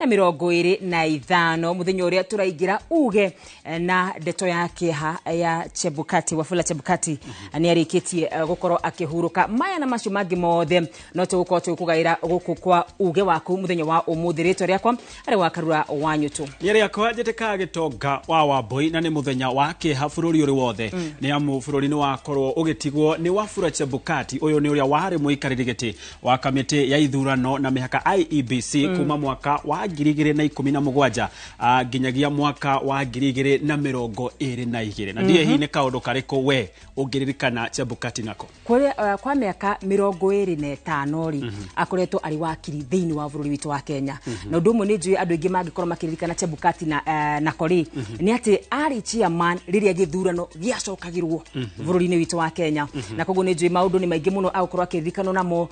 Na 25 muthenya uria turaingira uge na ndeto ya kieha ya Chebukati, Wafula Chebukati ni arikitie gukorwo akihuruka. Maya na macio mangi mothe no tugukorwo tugukugaira guku kwa uge waku muthenya wa umuthi. Ritwa riakwa ari wa Karura wa Nyutu. Nĩ rĩakwa njĩtĩkaga Gĩtonga wa Wambui, na nĩ mũthenya wa kĩeha bũrũri ũrĩ wothe, nĩ amu bũrũri nĩ wakorwo ũgĩtigwo nĩ Wafula Chebukati. Ũyũ nĩ ũrĩa warĩ mũikarĩri gĩtĩ wa kamĩtĩ ya ithurano na mĩhaka IEBC kuma mwaka wa 2017 nginyagia mwaka wa 2022. Na ndiĩ hihi nĩ kaũndũ karĩkũ we ũngĩririkana Chebukati nako? Kũrĩa kwa mĩaka 25 rĩ, akoretwo arĩ wakiri thĩinĩ wa bũrũri witũ wa Kenya. Na ũndũ ũmwe nĩ njũĩ andũ aingĩ mangĩkorwo makĩririkana Chebukati na nako rĩ, nĩ atĩ arĩ chairman rĩrĩa gĩthurano gĩacokagĩrwo bũrũri-inĩ witũ wa Kenya. Na koguo nĩ njũĩ maũndũ nĩ maingĩ mũno agũkorwo akĩririkanwo namo,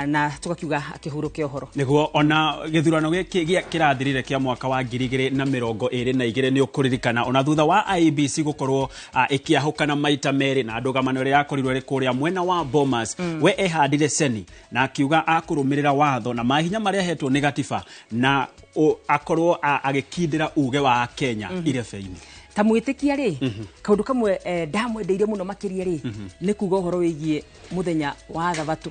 na tũgakiuga akĩhurũke ũhoro. Nĩguo ona gĩthurano gĩkĩ kĩrathirire kĩa mwaka wa 2022 nĩ ũkũririkana ona thutha wa IEBC gũkorwo ĩkĩahũkana maita merĩ na ndũgamano ĩrĩa yakorirwo ĩrĩ kũrĩa mwena wa Bomas, we ehandire ceni na akiuga akũrũmĩrĩra watho na mahinya marĩa ahetwo nĩ gatiba na akorwo agĩkindĩra uge wa Kenya irebe-inĩ. Ta mwĩtĩkia rĩ, kaũndũ kamwe ndamwendeire mũno makĩria rĩ, nĩ kuga ũhoro wĩgiĩ mũthenya wa thabatũ.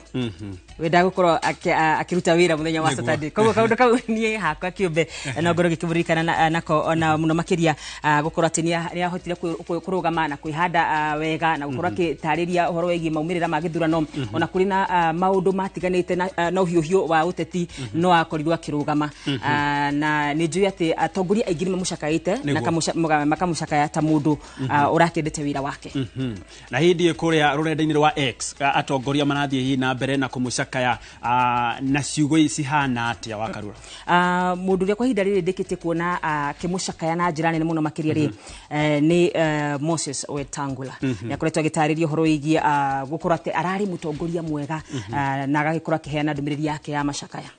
Wendaga gũkorwo akĩruta wĩra mũthenya wa Saturday. Koguo kaũndũ kau niĩ hakwa kĩũmbe no ngorwo ngĩkĩmũririkana nako ona mũno makĩria, gũkorwo atĩ nĩ ahotire kũrũgama na kwĩhanda wega na gũkorwo akĩtarĩria ũhoro wĩgiĩ maumĩrĩra ma gĩthurano. Ona kũrĩ na maũndũ matiganĩte na ũhiũhio wa ũteti, no akorirwo akĩrũgama. Na nĩ njũĩ atĩ atongoria aingĩ nĩ mamũcakaĩte na makamũcakaya ta mũndũ ũrakĩendete wĩra wake. Na hĩndĩ kũrĩa rũrenda-inĩ rwa X atongoria marathiĩ hihi na mbere na kũmũcakaya na ciugo ici cihana atĩa wa Karura? Mũndũ ũrĩa kwa ihinda rĩrĩ ndĩkĩtie kuona akĩmũcakaya na njĩra nene mũno makĩria rĩ, nĩ Moses Wetangula. Nĩ akoretwo agĩtarĩria ũhoro wĩgiĩ gũkorwo atĩ ararĩ mũtongoria mwega, na agagĩkorwo akĩheana ndũmĩrĩri yake ya macakaya.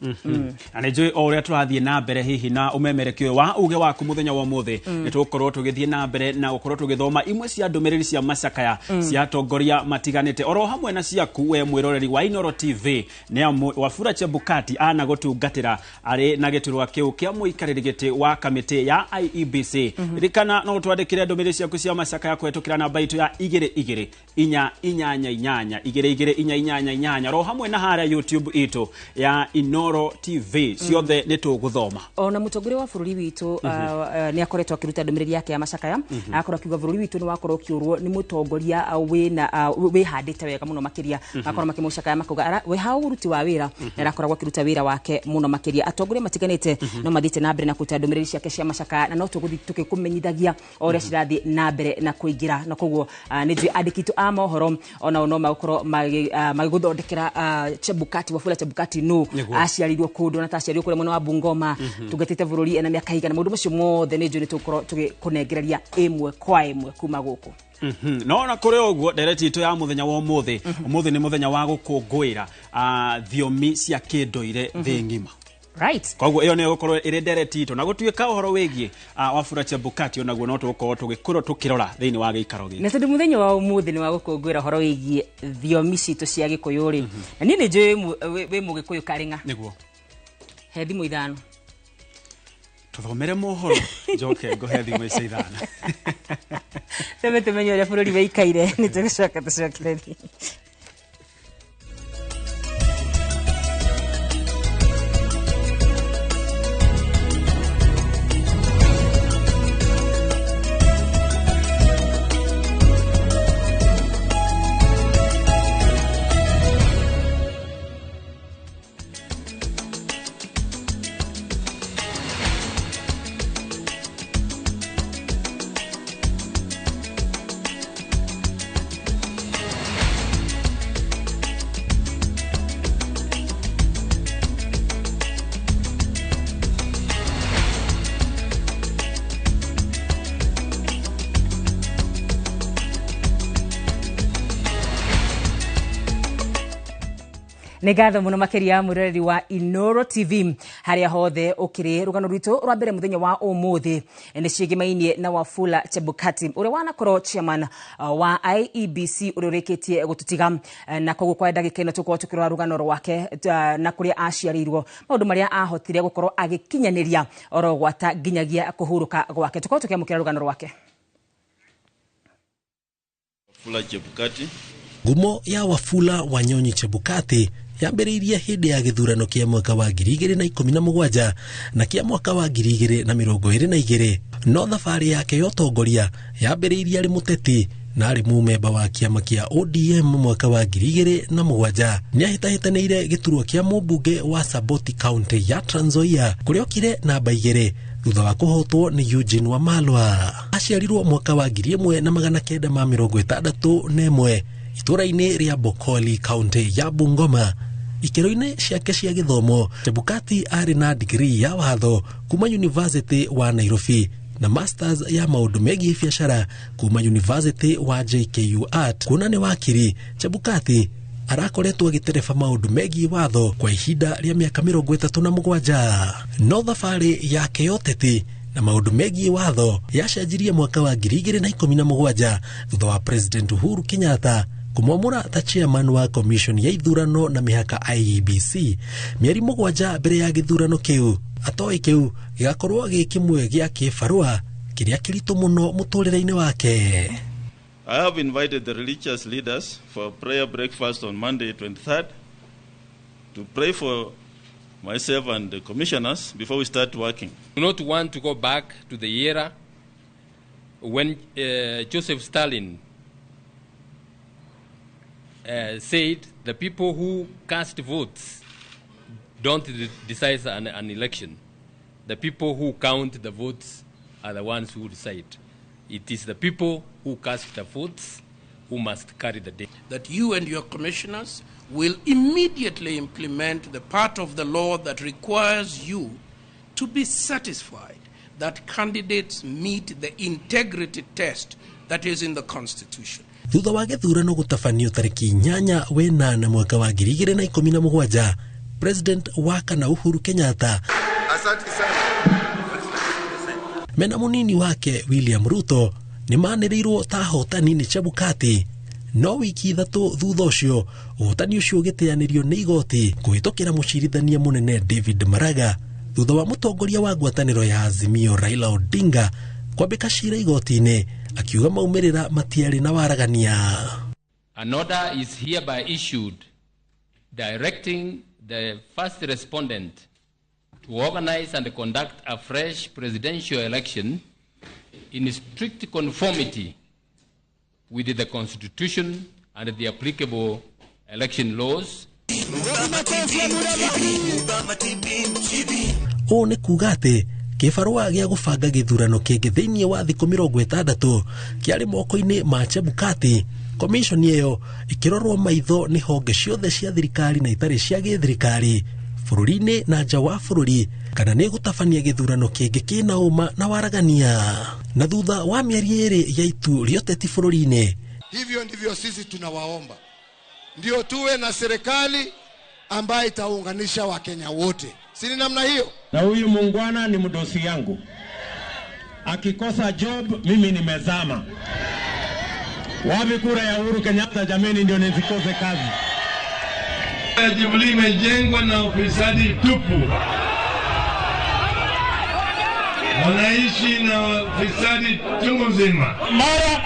Na nĩ njũĩ o ũrĩa tũrathiĩ na mbere hihi na ũmemerekio ũyũ wa uge waku mũthenya wa ũmũthĩ, nĩ tũgũkorwo tũgĩthiĩ na mbere na gũkorwo tũgĩthoma imwe cia ndũmĩrĩri cia macakaya cia atongoria matiganĩte oro hamwe na ciaku we mwĩroreri wa Inooro TV. Nĩ amu Wafula Chebukati anagũtungatĩra arĩ na gĩturwa kĩu kĩa mũikarĩri gĩtĩ wa kamĩtĩ ya IEBC. Ririkana no twandĩkĩre ndũmĩrĩri ciaku cia macakaya kũhetũkĩra namba itũ ya 2 2 4 8 8 2 2 4 8 8 oro hamwe na harĩa YouTube itũ ya Inooro TV. Ciothe nĩ tũgũthoma. Ona mũtongoria wa bũrũri witũ nĩ akoretwo akĩruta ndũmĩrĩri yake ya macakaya, akorwo akiuga bũrũri witũ nĩ wakorwo ũkĩũrwo nĩ mũtongoria wĩna wĩhandĩte wega mũno makĩria. Akorwo makĩmũcakaya makauga we hau ũruti wa wĩra na arakoragwo akĩruta wĩra wake mũno makĩria. Atongoria matiganĩte no mathiĩte na mbere na kũruta ndũmĩrĩri ciake cia macakaya, na no tũgũthiĩ tũgĩkũmenyithagia o ũrĩa cirathiĩ na mbere na kũingĩra. Na koguo nĩ njũĩ andĩki aitũ a mohoro onao no magũkorwo magĩgũthondekera Chebukati, Wafula Chebukati no aciarirwo kũndũ na taciarirwo kũrĩa mwena wa Bungoma, tungatĩte bũrũri ena mĩaka igana. Maũndũ macio mothe nĩ njũĩ nĩ tũgũkorwo tũgĩkũnengereria ĩmwe kwa ĩmwe kuma gũkũ. No na kũrĩ ũguo ndereti itũ ya mũthenya wa ũmũthĩ, ũmũthĩ nĩ mũthenya wa gũkũngũĩra thiomi cia kĩndũire thĩ ng'ima. Right. Koguo ĩyo nĩyo gũkorwo ĩrĩ ndereti itũ na gũtuĩka ũhoro wĩgiĩ Wafula Chebukati onaguo no tũgũkorwo tũgĩkorwo tũkĩrora thĩinĩ wa gĩikaro gĩkĩ. Na tondũ mũthenya wa ũmũthĩ nĩ wa gũkũngũĩra ũhoro wĩgiĩ thiomi citũ cia Gĩkũyũ rĩ, na niĩ nĩ njũĩ wĩ Mũgĩkũyũ karĩng'a. Nĩguo. He thimũ 5. Tũthomere mohoro njoke ngũhe thimũ icio 5. Teme tũmenye ũrĩa bũrũri wĩikaire, nĩ tũgũcoka tũcokererie. Nĩ ngatho mũno makĩria mwĩroreri wa Inooro TV. Haria hothe ukiri rugano rwitu rwa mbere muthenya wa umuthi ni cigimainie na Wafula Chebukati uria wanakorwo chairman wa IEBC uria urikitie gututiga, na koguo kwa ndagika ino tukorwo tukirora rugano rwake na kuria aciarirwo, maundu maria ahotire gukorwo agikinyaniria oro gwata nginyagia kuhuruka gwake. Tukorwo tukiamukira rugano rwake. Wafula Chebukati. Ngumo ya Wafula Wanyonyi Chebukati yambĩrĩirie hĩndĩ ya gĩthurano kĩa mwaka wa 2017 na kĩa mwaka wa 2022, no thabarĩ yake ya ũtongoria yambĩrĩirie arĩ mũteti na arĩ mumemba wa kĩama kĩa ODM mwaka wa 2007. Nĩahĩtahĩtanĩire gĩturwa kĩa mũmbunge wa Saboti County ya Trans Nzoia kũrĩa okire namba 2 thutha wa kũhotwo nĩ Eugene Wamalwa. Aciarirwo mwaka wa 1961 itũra-inĩ rĩa Bokoli County ya Bungoma. Ikĩro-inĩ ciake cia gĩthomo, Chebukati arĩ na degree ya watho kuma University wa Nairobi na masters ya maũndũ megiĩ biacara kuma University wa JKUAT. Kuona nĩ wakiri, Chebukati arakoretwo agĩtereba maũndũ megiĩ watho kwa ihinda rĩa mĩaka 37. No thabarĩ yake ya ũteti na maũndũ megiĩ watho yacenjirie mwaka wa 2017 thutha wa President Uhuru Kenyatta kumwamũra ta chairman wa commission ya ithurano na mĩhaka IEBC mĩeri 7 mbere ya gĩthurano kĩu. Atoĩ kĩu gĩgakorwo gĩ kĩmwe gĩa kĩbarũa kĩrĩa kĩritũ mũno mũtũrĩre-inĩ wake. I have invited the religious leaders for a prayer breakfast on Monday 23rd to pray for myself and the commissioners before we start working. We do not want to go back to the era when Joseph Stalin said the people who cast votes don't decide an election. The people who count the votes are the ones who decide. It is the people who cast the votes who must carry the day. That you and your commissioners will immediately implement the part of the law that requires you to be satisfied that candidates meet the integrity test that is in the Constitution. Thutha wa gĩthurano gũtabanio tarĩki 8 wenana mwaka wa 2017, President wa kana Uhuru Kenyatta mena mũnini wake William Ruto nĩ manĩrĩirwo ta ahotani nĩ Chebukati. No wiki 3 thutha ũcio ũhotani ũcio ũgĩteanĩrio nĩ igoti kũhĩtũkĩra mũcirithania mũnene David Maraga thutha wa mũtongoria wa ngwatanĩro ya Azimio Raila Odinga kwambĩka cira igoti-inĩ akiuga maumĩrĩra matiarĩ na waragania. An order is hereby issued directing the first respondent to organize and conduct a fresh presidential election in strict conformity with the Constitution and the applicable election laws. Ũũ nĩ kuuga atĩ kĩbarũa gĩa gũbanga gĩthurano kĩngĩ thĩinĩ wa thikũ 60 kĩarĩ moko-inĩ ma Chebukati. Commission ĩyo ĩkĩrorwo maitho nĩ honge ciothe cia thirikari na itarĩ cia gĩthirikari bũrũri-inĩ na nja wa bũrũri kana nĩ gũtabania gĩthurano kĩngĩ kĩna ũma na waragania. Na thutha wa mĩeri 2 ya itu rĩa ũteti bũrũri-inĩ. Hivyo ndivyo sisi tunawaomba, ndio tuwe na serikali ambayo itaunganisha Wakenya wote. Si ni namna hiyo? Na huyu muungwana ni mdosi yangu, akikosa job mimi nimezama. Wapi kura ya Uhuru Kenyatta jameni, ndio nisikose kazi. Jubilee imejengwa na ufisadi tupu. Wanaishi na ufisadi chungu mzima. Mara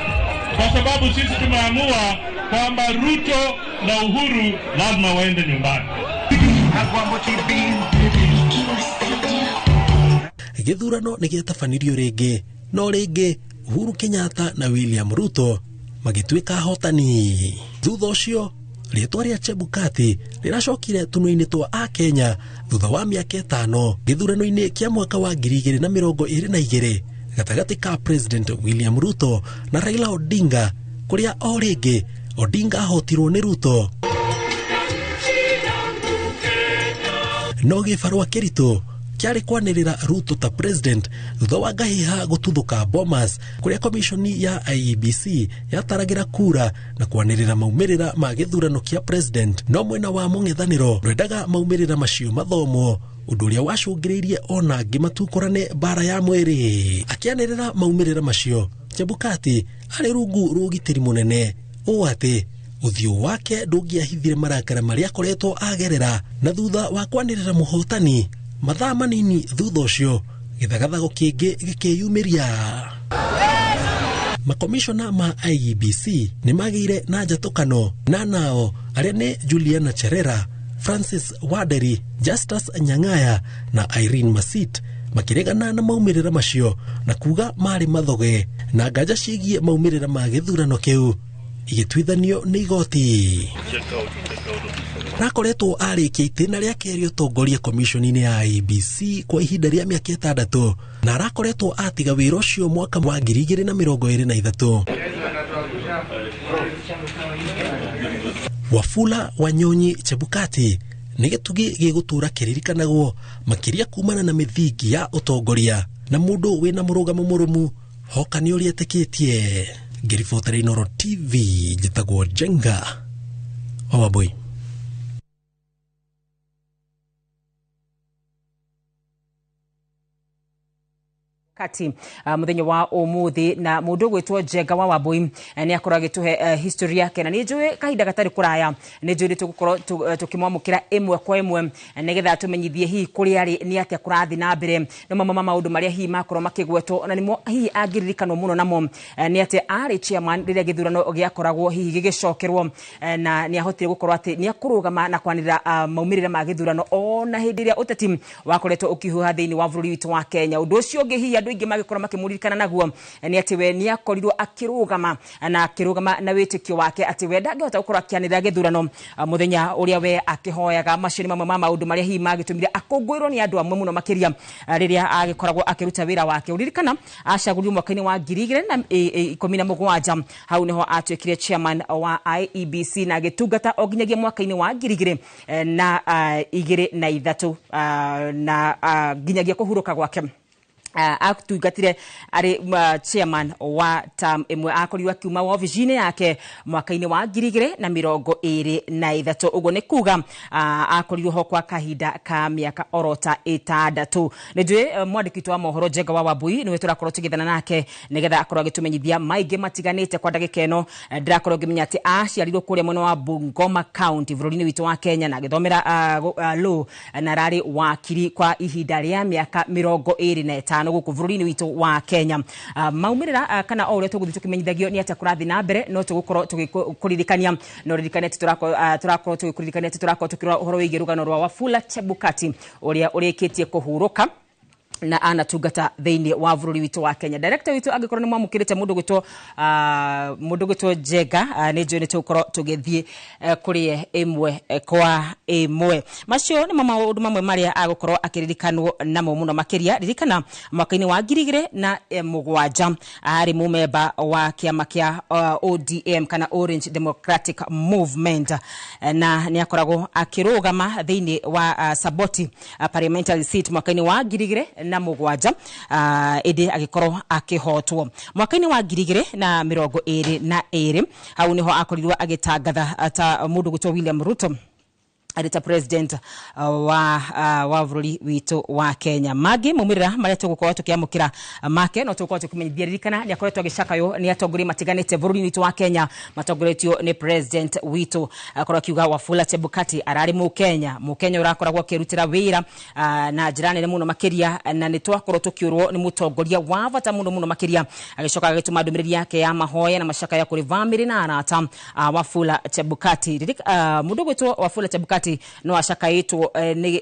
kwa sababu sisi tumeamua kwamba Ruto na Uhuru lazima waende nyumbani. Gĩthurano nĩ gĩatabanirio rĩngĩ, no rĩngĩ Uhuru Kenyatta na William Ruto magĩtuĩka ahotani. Thutha ũcio rĩtwa rĩa Chebukati rĩracokire tũnua-inĩ twa Akenya thutha wa mĩaka 5 gĩthurano-inĩ kĩa mwaka wa 2022 gatagatĩ ka President William Ruto na Raila Odinga, kũrĩa o rĩngĩ Odinga ahotirwo nĩ Ruto. No gĩbarũa kĩritũ kĩarĩ kwanĩrĩra Ruto ta president thutha wa ngahiha gũtuthũka Bomas, kũrĩa komishoni ya IEBC yataragĩra kura na kwanĩrĩra maumĩrĩra ma gĩthurano kĩa president. No mwena wa mũng'ethanĩro ndwendaga maumĩrĩra macio mathomwo, Ũndũ ũrĩa wacũngĩrĩirie ona angĩ matukũrane mbara ya mwĩrĩ. Akĩanĩrĩra maumĩrĩra macio, Chebukati arĩ rungu rwa ũgitĩri mũnene ũũ atĩ ũthiũ wake ndũngĩahithire marakara marĩa akoretwo agerera. Na thutha wa kwanĩrĩra mũhotani mathaa manini thutha ũcio, gĩthagathago kĩngĩ gĩkĩyumĩria. Makomishona ma IEBC nĩ magĩire na njatũkano na nao arĩa nĩ Juliana Cherera, Francis Waderi, Justus Nyang'aya na Irene Masit, makĩregana na maumĩrĩra macio na kuga marĩ mathoge, na nganja ciĩgiĩ maumĩrĩra ma gĩthurano kĩu igĩtuithanio nĩ igoti. Rakoretwo arĩkia itĩna rĩa kerĩ ũtongoria komishoni-inĩ ya IEBC kwa ihinda rĩa mĩaka 6, na arakoretwo atiga wĩra ũcio mwaka wa 2023. Wafula Wanyonyi Chebukati nĩ gĩtugĩ gĩgũtũra kĩririkanagwo makĩria kumana na mĩthingi ya ũtongoria na mũndũ wĩna mũrũgamo mũrũmu hoka nĩ ũrĩa etĩkĩtie. Ngĩribotera Inooro TV, njĩtagwo Njenga wa Wambui. Kati muthenya wa umuthi na mundu gwitwo Njenga wa Wambui ni akorwo agituhe history yake, na ni njui kahinda gatari kuraya ni njui tugukorwo tukimwamukira imwe kwa imwe nigetha tumenyithie hihi kuria ari ni atia kurathi na mbere no mama maundu maria hihi makorwo makigwetwo na nimo hihi angiririkanwo muno namo ni ati ari chairman riria githurano giakoragwo hihi gigicokerwo, na ni ahotire gukorwo ati ni akurugama na kwanirira maumirira ma githurano ona hindi iria uteti wakoretwo ukihuha thiini wa bururi witu wa Kenya. Undu ucio ungi hihi andu aingi magikorwo makimuririkana naguo ni ati we ni akorirwo akirugama na akirugama na witikio wake ati we ndangihota gukorwo akianirira githurano muthenya uria we akihoyaga. Macio ni mamwe ma maundu maria hihi magitumire akungwirwo ni andu amwe muno makiria riria agikoragwo akiruta wira wake. Uririkana acagurirwo mwaka-ini wa 2017, hau niho atuikire chairman wa IEBC na agitungata o nginyagia mwaka-ini wa 2023 na nginyagia kuhuruka gwake. Atungatire ari chairman wa term imwe, akorirwo akiuma wabici-inĩ yake mwaka-inĩ wa 2023. Ũguo nĩ kuga akorirwo ho kwa kahinda ka mĩaka orota 6. Nĩ njũĩ mwandĩki witũ wa mohoro Njenga wa Wambui nĩwe tũrakorwo tũgĩthana nake nĩgetha akorwo agĩtũmenyithia maingĩ matiganĩte. Kwa ndagĩka ĩno ndĩrakorwo ngĩmenya atĩ aciarirwo kũrĩa mwena wa Bungoma County bũrũri-inĩ witũ wa Kenya na agĩthomera law na ararĩ wakiri kwa ihinda rĩa mĩaka 25 gũkũ bũrũri-inĩ witũ wa Kenya. Maumĩrĩra kana o ũrĩa tũgũthiĩ tũkĩmenyithagio nĩ atĩa kũrathiĩ na mbere no tũgũkorwo tũgĩkũririkania, no ririkane atĩ tũrakorwo tũgĩkũririkania atĩ tũrakorwo tũkĩrora ũhoro wĩgiĩ rũgano rwa Wafula Chebukati ũrĩa ũrĩkĩtie kũhurũka na anatungata thĩinĩ wa bũrũri witũ wa Kenya. Director witũ angĩkorwo nĩ mwamũkĩrĩte mũndũ gwĩtwo Njenga, nĩ njũĩ nĩ tũgũkorwo tũgĩthiĩ kũrĩ ĩmwe kwa ĩmwe. Macio nĩmo maũndũ mamwe marĩa agũkorwo akĩririkanwo namo mũno makĩria. Ririkana mwaka-inĩ wa 2007 arĩ mũmemba wa kĩama kĩa ODM kana Orange Democratic Movement, na nĩ akoragwo akĩrũgama thĩinĩ wa Saboti parliamentary seat mwaka-inĩ wa 2007, ĩndĩ agĩkorwo akĩhotwo mwaka-inĩ wa 2022. Hau niho akorirwo agĩtangatha ta mũndũ gwĩtwo William Ruto arĩ ta president wa bũrũri witũ wa Kenya. Mangĩ maumĩrĩra marĩa tũgũkorwo tũkĩamũkĩra make no tũgũkorwo tũkĩmenyithia. Ririkana nĩ akoretwo agĩcakaywo nĩ atongoria matiganĩte bũrũri-inĩ witũ wa Kenya matongoretio nĩ president witũ, akorwo akiuga Wafula Chebukati ararĩ Mũkenya ũrakoragwo akĩrutĩra wĩra na njĩra nene mũno makĩria, na nĩ twakorwo tũkĩũrwo nĩ mũtongoria wa bata mũno mũno makĩria. Agĩcoka agĩtũma ndũmĩrĩri yake ya mahoya na macakaya kũrĩ bamĩrĩ na arata Wafula Chebukati. Mũndũ gwĩtwo Wafula Chebukati no acakaĩtwo nĩ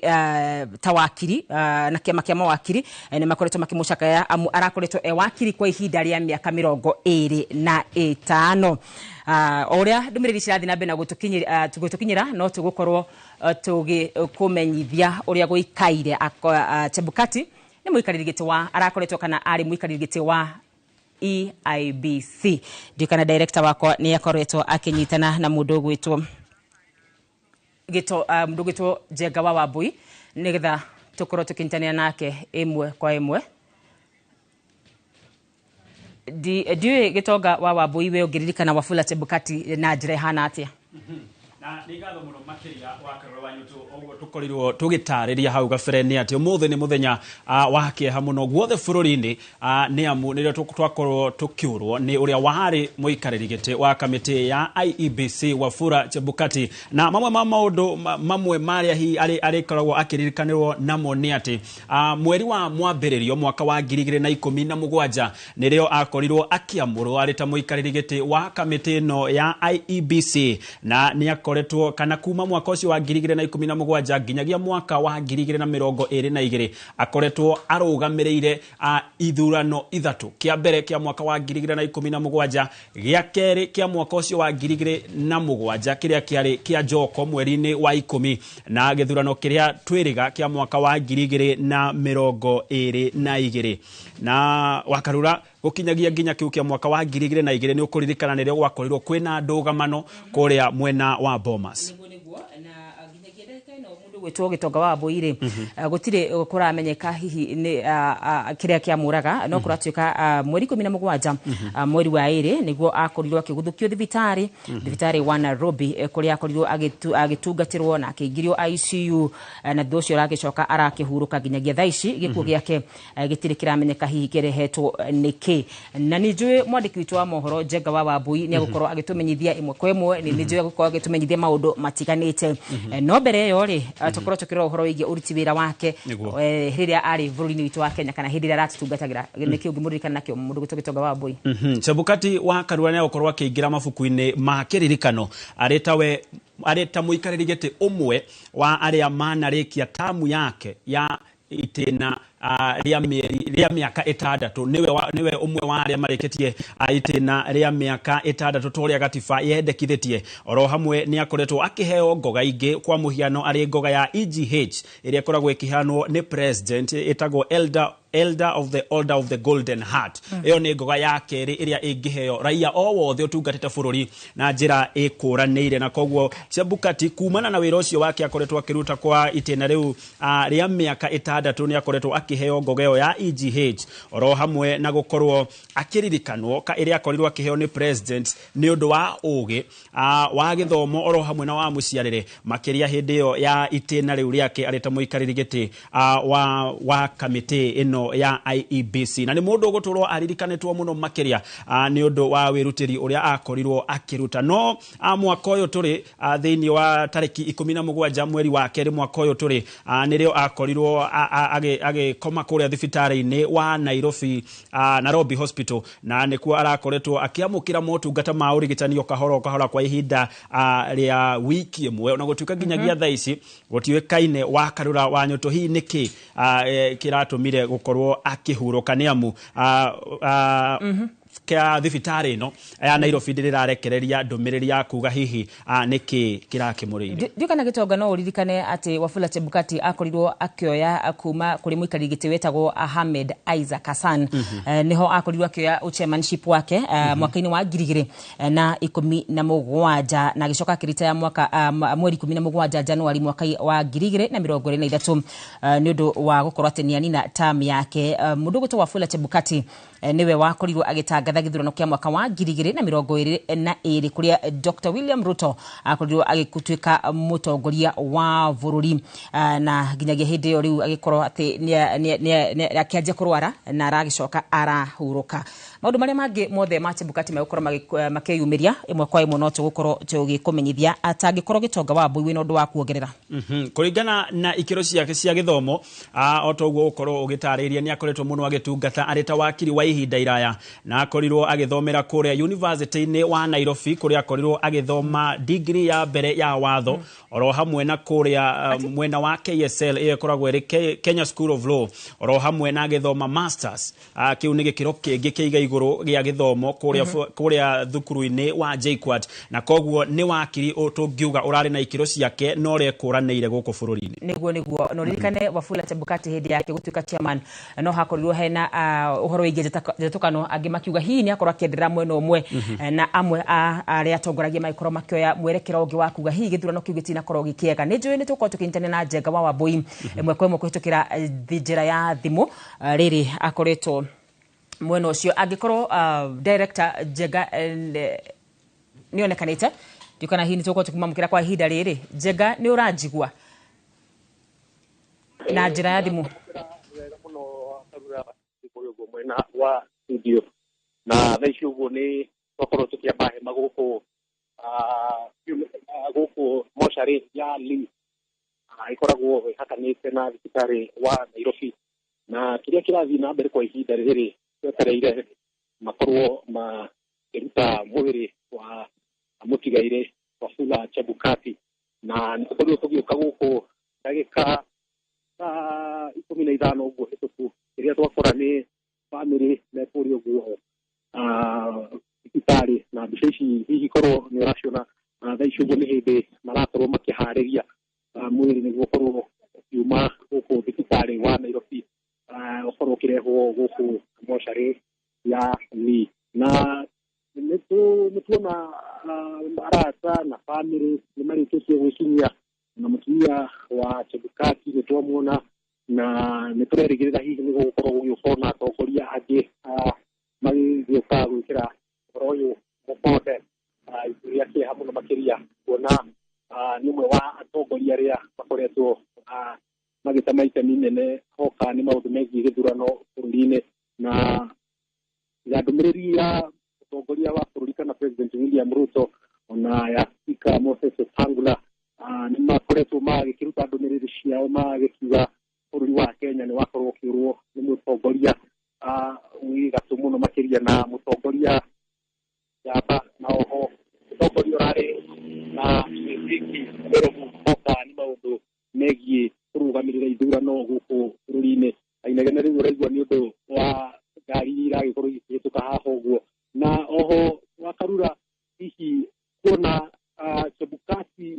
ta wakiri na kĩama kĩa mawakiri nĩ makoretwo makĩmũcakaya amu arakoretwo e wakiri kwa ihinda rĩa mĩaka 25. O ũrĩa ndũmĩrĩri cirathiĩ na mbere na gũtũkinyĩra no tũgũkorwo tũgĩkũmenyithia ũrĩa gũikaire. Chebukati nĩ mũikarĩri gĩtĩ wa arakoretwo kana arĩ mũikarĩri gĩtĩ wa EIBC. Ndiũ kana director wakwa nĩ akoretwo akĩnyitana na mũndũ ũgwĩtwo mũndũ gwĩtwo Njenga wa Wambui nĩgetha tũkorwo tũkĩnyitanĩra nake ĩmwe kwa ĩmwe. Ndiũĩ Gĩtonga wa Wambui we ũngĩririkana Wafula Chebukati na njĩra ĩhana atĩa? Na nĩ ngatho mũno makĩria wa Karũra wa Nyũtũ. Ũguo tũkorirwo tũgĩtarĩria hau gabere nĩ atĩ ũmũthĩ nĩ mũthenya wa kĩeha mũno guothe bũrũri-inĩ, nĩ amu nĩrĩo twakorwo tũkĩũrwo nĩ ũrĩa warĩ mũikarĩri gĩtĩ wa kamĩtĩ ya IEBC, Wafula Chebukati. Na mamwe ma maũndũ mamwe marĩa hihi arĩkoragwo akĩririkanĩrwo namo nĩ atĩ mweri wa mwambĩrĩrio mwaka wa 2017 nĩrĩo akorirwo akĩamũrwo arĩ ta mũikarĩri gĩtĩ wa kamĩtĩ ĩno ya IEBC, na nĩ akoretwo kana kuma mwaka ũcio wa 2017 nginyagia mwaka wa 2022 akoretwo arũgamĩrĩire ithurano ithatũ: kĩa mbere kĩa mwaka wa 2017, gĩa kerĩ kĩa mwaka ũcio wa 2007 kĩrĩa kĩarĩ kĩa Njoko mweri-inĩ wa 10, na gĩthurano kĩrĩa twĩrĩga kĩa mwaka wa 2022. Na Wakarura, gũkinyagia nginya kĩu kĩa mwaka wa 2002, nĩ ũkũririkana nĩrĩo gwakorirwo kwĩna ndũgamano kũrĩa mwena wa Bomas. Nĩguo, nĩguo. Na nginyagia ndagĩka ĩno, mũndũ gwĩtwo Gĩtonga wa Mbũi-rĩ, gũtirĩ kũramenyeka hihi nĩ kĩrĩa kĩamũraga, no kũratuĩka mweri 17 mweri wa 2 nĩguo akorirwo akĩguthũkio thibitarĩ wa Nairobi, kũrĩa akorirwo agĩtungatĩrwo na akĩingĩrio ICU, na thutha ũcio aragĩcoka arakĩhurũka. Nginyagia thaa ici gĩkuũ gĩake gĩtirĩ kĩramenyeka hihi kĩrehetwo nĩkĩ. Na nĩ njũĩ mwandĩki witũ wa mohoro Njenga wa Wambui nĩ egũkorwo agĩtũmenyithia ĩmwe kwa ĩmwe, nĩ njũĩ egũkorwo agĩtũmenyithia maũndũ matiganĩte. No mbere ĩyo rĩ, tũkorwo tũkĩrora ũhoro wĩgiĩ ũruti wĩra wake Nĩguo. Rĩrĩa arĩ bũrũri-inĩ witũ wa Kenya kana hĩndĩ ĩrĩa aratũtungatagĩra, nĩkĩ ũngĩmũririkana nakĩo mũndũ gwĩtwo Gĩtonga wa Wambui? Chebukati wa Karura nĩ egũkorwo akĩingĩra mabuku-inĩ ma kĩririkano arĩ tawe arĩ ta mũikarĩri gĩtĩ ũmwe wa arĩa manarĩkia tamu yake ya itĩna rĩa mĩeri rĩa mĩaka 6. Nĩwe ũmwe wa arĩa marĩkĩtie itĩna rĩa mĩaka 6 ta ũrĩa gatiba yendekithĩtie. Oro hamwe nĩ akoretwo akĩheo ngoga ingĩ, kwa mũhiano arĩ ngoga ya EGH ĩrĩa ĩkoragwo ĩkĩheanwo nĩ president, ĩtagwo Elder of the Order of the Golden Heart. Ĩyo nĩ ngoga ya kerĩ ĩrĩa ĩngĩheo raia o wothe ũtungatĩte bũrũri na njĩra ĩkũranĩire. Na koguo Chebukati, kumana na wĩra ũcio wake akoretwo akĩruta kwa itĩna rĩu rĩa mĩaka 6, nĩ akoretwo akĩheo ngoga ĩyo ya EGH, oro hamwe na gũkorwo akĩririkanwo ka ĩrĩa akorirwo akĩheo nĩ president nĩ ũndũ wa ũgĩ wa gĩthomo oro hamwe na wa mũciarĩre, makĩria hĩndĩ ĩyo ya itĩna rĩu rĩake arĩ ta mũikarĩri gĩtĩ wa kamĩtĩ ĩno ya IEBC. Na nĩ mũndũ ũgũtũrwo aririkanĩtwo mũno makĩria nĩ ũndũ wa wĩrutĩri ũrĩa akorirwo akĩruta. No mwaka ũyũ tũrĩ, thĩinĩ wa tarĩki 17 mweri wa 2 mwaka ũyũ tũrĩ, nĩrĩo akorirwo agĩkoma kũrĩa thibitarĩ-inĩ wa Nairobi, Nairobi Hospital, na nĩkuo arakoretwo akĩamũkĩra motungata ma ũrigitani o kahora o kahora kwa ihinda rĩa wiki 1, ona gũtuĩka nginyagia thaa ici gũtiũĩkaine, wa Karura wa Nyũtũ, hihi nĩkĩ kĩratũmire gũkorwo akĩhurũka, nĩ amu kĩa thibitarĩ ĩno ya Nairobi ndĩrĩrarekereria ndũmĩrĩri ya kuga hihi nĩkĩ kĩrakĩmũrĩire. Ndiũ kana Gĩtonga no ũririkane atĩ Wafula Chebukati akorirwo akĩoya kuma kũrĩ mũikarĩri gĩtĩ wetagwo Ahmed Isaac Hassan. Nĩho akorirwo akĩoya chairmanship wake mwaka-inĩ wa 2017, na agĩcoka akĩritaya mwaka mweri 17 Januari mwaka wa 2023, nĩ ũndũ wa gũkorwo atĩ nĩanina term yake. Mũndũ ũgwĩtwo Wafula Chebukati nĩwe wakorirwo agĩtangatha gĩthurano kĩa mwaka wa 2022 kũrĩa Dr. William Ruto akorirwo agĩtuĩka mũtongoria wa bũrũri. Na nginyagia hĩndĩ ĩyo rĩu agĩkorwo atĩ akĩanjia kũrwara na aragĩcoka arahurũka. Maũndũ marĩa mangĩ mothe ma Chebukati megũkorwo makĩyumĩria ĩmwe kwa ĩmwe, no tũgũkorwo tũgĩkũmenyithia. Atangĩkorwo Gĩtonga wa Mbui wĩna ũndũ wa kuongerera. Kũringana na ikĩro ciake cia gĩthomo, o ta ũguo ũkorwo ũgĩtarĩria, nĩ akoretwo mũno agĩtungata arĩ ta wakiri wa ihinda iraya, na akorirwo agĩthomera kũrĩa University-inĩ wa Nairobi, kũrĩa akorirwo agĩthoma degree ya mbere ya watho, oro hamwe na kũrĩa mwena wa KSL ĩyo ĩkoragwo ĩrĩ Kenya School of Law, oro hamwe na agĩthoma masters, kĩu nĩ gĩkĩro kĩngĩ kĩiga igũrũ gĩa gĩthomo kũrĩa kũrĩa thukuru-inĩ wa JKUAT. Na koguo nĩ wakiri tũngiuga ũrarĩ na ikĩro ciake na ũrĩa ekũranĩire gũkũ bũrũri-inĩ. Nĩguo, no ririkane Wafula Chebukati hĩndĩ yake gũtuĩka chairman no hakorirwo hena ũhoro wĩgiĩ njatũkano, angĩ makiuga hihi nĩ akorwo akĩenderera mwena ũmwe, na amwe a arĩa atongoragia magĩkorwo makĩoya mwerekero ũngĩ wa kuga hihi gĩthurano kĩu gĩtinakorwo gĩkĩega. Nĩ njũĩ nĩ tũgũkorwo tũkĩnyitanĩra na Njenga wa Wambui ĩmwe kwa ĩmwe kũhĩtũkĩra njĩra ya thimũ. Rĩrĩ akoretwo mwena ũcio, angĩkorwo director Njenga nĩ onekanĩte. Ndiũkana hihi nĩ tũgũkorwo tũkĩmwamũkĩra kwa ihinda rĩrĩ. Njenga, nĩ ũranjigua na njĩra ya thimũ? Mwena wa studio na thaa ici ũguo nĩ twakorwo tũkĩamba hema gũkũ gũkũ mocarĩ ya Lee, ĩkoragwo ĩhakanĩte na thibitarĩ wa Nairobi, na kĩrĩa kĩrathiĩ na mbere kwa ihinda rĩrĩ, twetereire makorwo makĩruta mwĩrĩ wa mũtigairĩ Wafula Chebukati, na nĩ tũkorirwo tũgĩũka gũkũ ndagĩka ta 15 ũguo hĩtũku. Kĩrĩa twakora nĩ bamĩrĩ me kũrĩa ũguo thibitarĩ, na mbica ici hihi korwo nĩ ũraciona thaa ici ũguo nĩ hĩndĩ marakorwo makĩharĩria mwĩrĩ nĩguo ũkorwo ũkiuma gũkũ thibitarĩ wa Nairobi, ũkorwo ũkĩrehwo gũkũ mocarĩ ya Lee. Na nĩ tuona arata na bamĩrĩ nĩ marĩkĩtie gwĩkinyia, na mũtumia wa Chebukati nĩ twamuona, na nĩ tũrerĩgĩrĩra hihi nĩ gũgũkorwo gũgĩũka na atongoria angĩ magĩũka gwĩkĩra ũhoro ũyũ mũkonde ibu rĩa kĩeha mũno makĩria, kuona nĩ ũmwe wa atongoria arĩa makoretwo magĩtema itemi inene hoka nĩ maũndũ megiĩ gĩthurano bũrũri-inĩ. Na ya ndũmĩrĩri ya mũtongoria wa bũrũri kana President William Ruto ona ya Speaker Moses Wetangula, nĩ makoretwo magĩkĩruta ndũmĩrĩri ciao magĩkiuga bũrũri wa Kenya nĩ wakorwo ũkĩũrwo nĩ mũtongoria wĩ gatũ mũno makĩria, na mũtongoria njamba, na oho mũtongoria ũrarĩ na mĩthingi mĩrũmu hoka nĩ maũndũ megiĩ kũrũgamĩrĩra ithurano gũkũ bũrũri-inĩ. Inegene rĩu ũraigua nĩ ũndũ wa ngari iragĩkorwo igĩkĩhĩtũka haha ũguo. Na oho Wakarura, hihi kuona Chebukati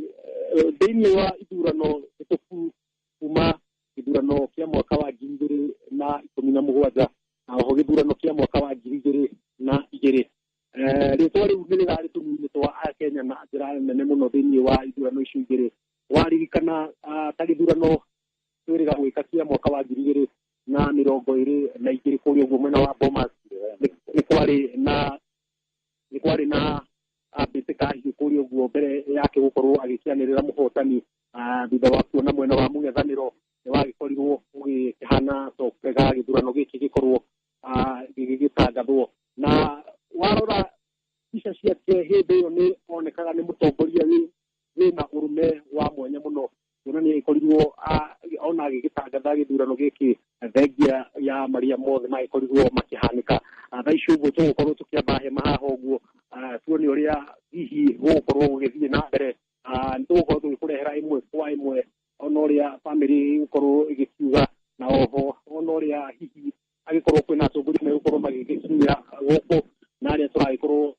thĩinĩ wa ithurano hĩtũku kuma gĩthurano kĩa mwaka wa 2017 na oho gĩthurano kĩa mwaka wa 2002, rĩtwa rĩu nĩ rĩrarĩ tũnini twa Akenya na njĩra nene mũno thĩinĩ wa ithurano icio igĩrĩ. Waririkana ta gĩthurano twĩrĩga gwĩka kĩa mwaka wa 2022 kũrĩa ũguo mwena wa Bomas, nĩ kwarĩ na mbĩtĩka hiũ kũrĩa ũguo mbere yake gũkorwo agĩkĩanĩrĩra mũhotani, thutha wa kuona mwena wa mũng'ethanĩro nĩ wagĩkorirwo ũgĩkĩhana to kwega gĩthurano gĩkĩ gĩkorwo gĩgĩtangathwo. Na warora mbica ciake hĩndĩ ĩyo nĩ onekaga nĩ mũtongoria wĩna ũrũme wa mwanya mũno, kuona nĩ agĩkorirwo ona agĩgĩtangatha gĩthurano gĩkĩ thengia ya marĩa mothe magĩkorirwo makĩhanĩka. Thaa ici ũguo tũgũkorwo tũkĩamba hema haha ũguo tuone ũrĩa hihi gũgũkorwo gũgĩthiĩ na mbere. Nĩ tũgũkorwo tũgĩkũrehera ĩmwe kwa ĩmwe ona ũrĩa bamĩrĩ ĩgũkorwo ĩgĩkiuga, na oho ona ũrĩa hihi agĩkorwo kwĩna atongoria megũkorwo magĩgĩkinyĩra gũkũ, na arĩa tũragĩkorwo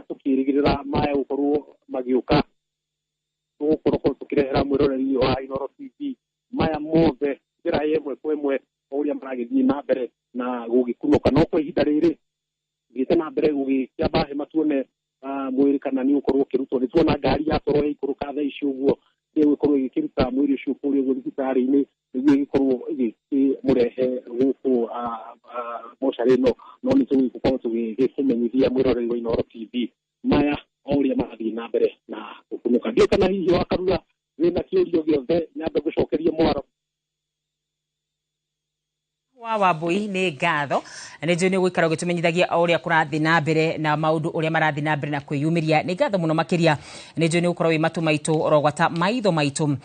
tũkĩrĩgĩrĩra maya gũkorwo magĩũka. Tũgũkorwo tũkĩrehera mwĩroreri wa Inooro TV maya mothe njĩra ĩmwe kwa ĩmwe o ũrĩa maragĩthiĩ na mbere na gũgĩkunũka. No kwa ihinda rĩrĩ thiĩte na mbere gũgĩkĩamba hema tuone mwĩrĩ kana nĩ ũkorwo ũkĩrutwo. Nĩ tuona ngari yakorwo ĩikũrũka thaa ici ũguo ĩgũkorwo ĩgĩkĩruta mwĩrĩ ũcio kũrĩa ũguo thibitarĩ-inĩ nĩguo ĩgĩkorwo ĩgĩkĩmũrehe gũkũ mocarĩ ĩno. No nĩ tũgũkorwo tũgĩkũmenyithia mwĩroreri wa Inooro TV maya o ũrĩa marathiĩ na mbere na gũkunũka. Ndiũĩ kana hihi Wakarura wĩna kĩũrio gĩothe nyambe gũcokeria mwaro wa Wambui. Nĩ ngatho, nĩ njũĩ nĩ ũgũikara ũgĩtũmenyithagia o ũrĩa kũrathiĩ na mbere na maũndũ ũrĩa marathiĩ na mbere na kwĩyumĩria. Nĩ ngatho mũno makĩria, nĩ njũĩ nĩ ũgũkorwo wĩ matũ maitũ orogwata maitho maitũ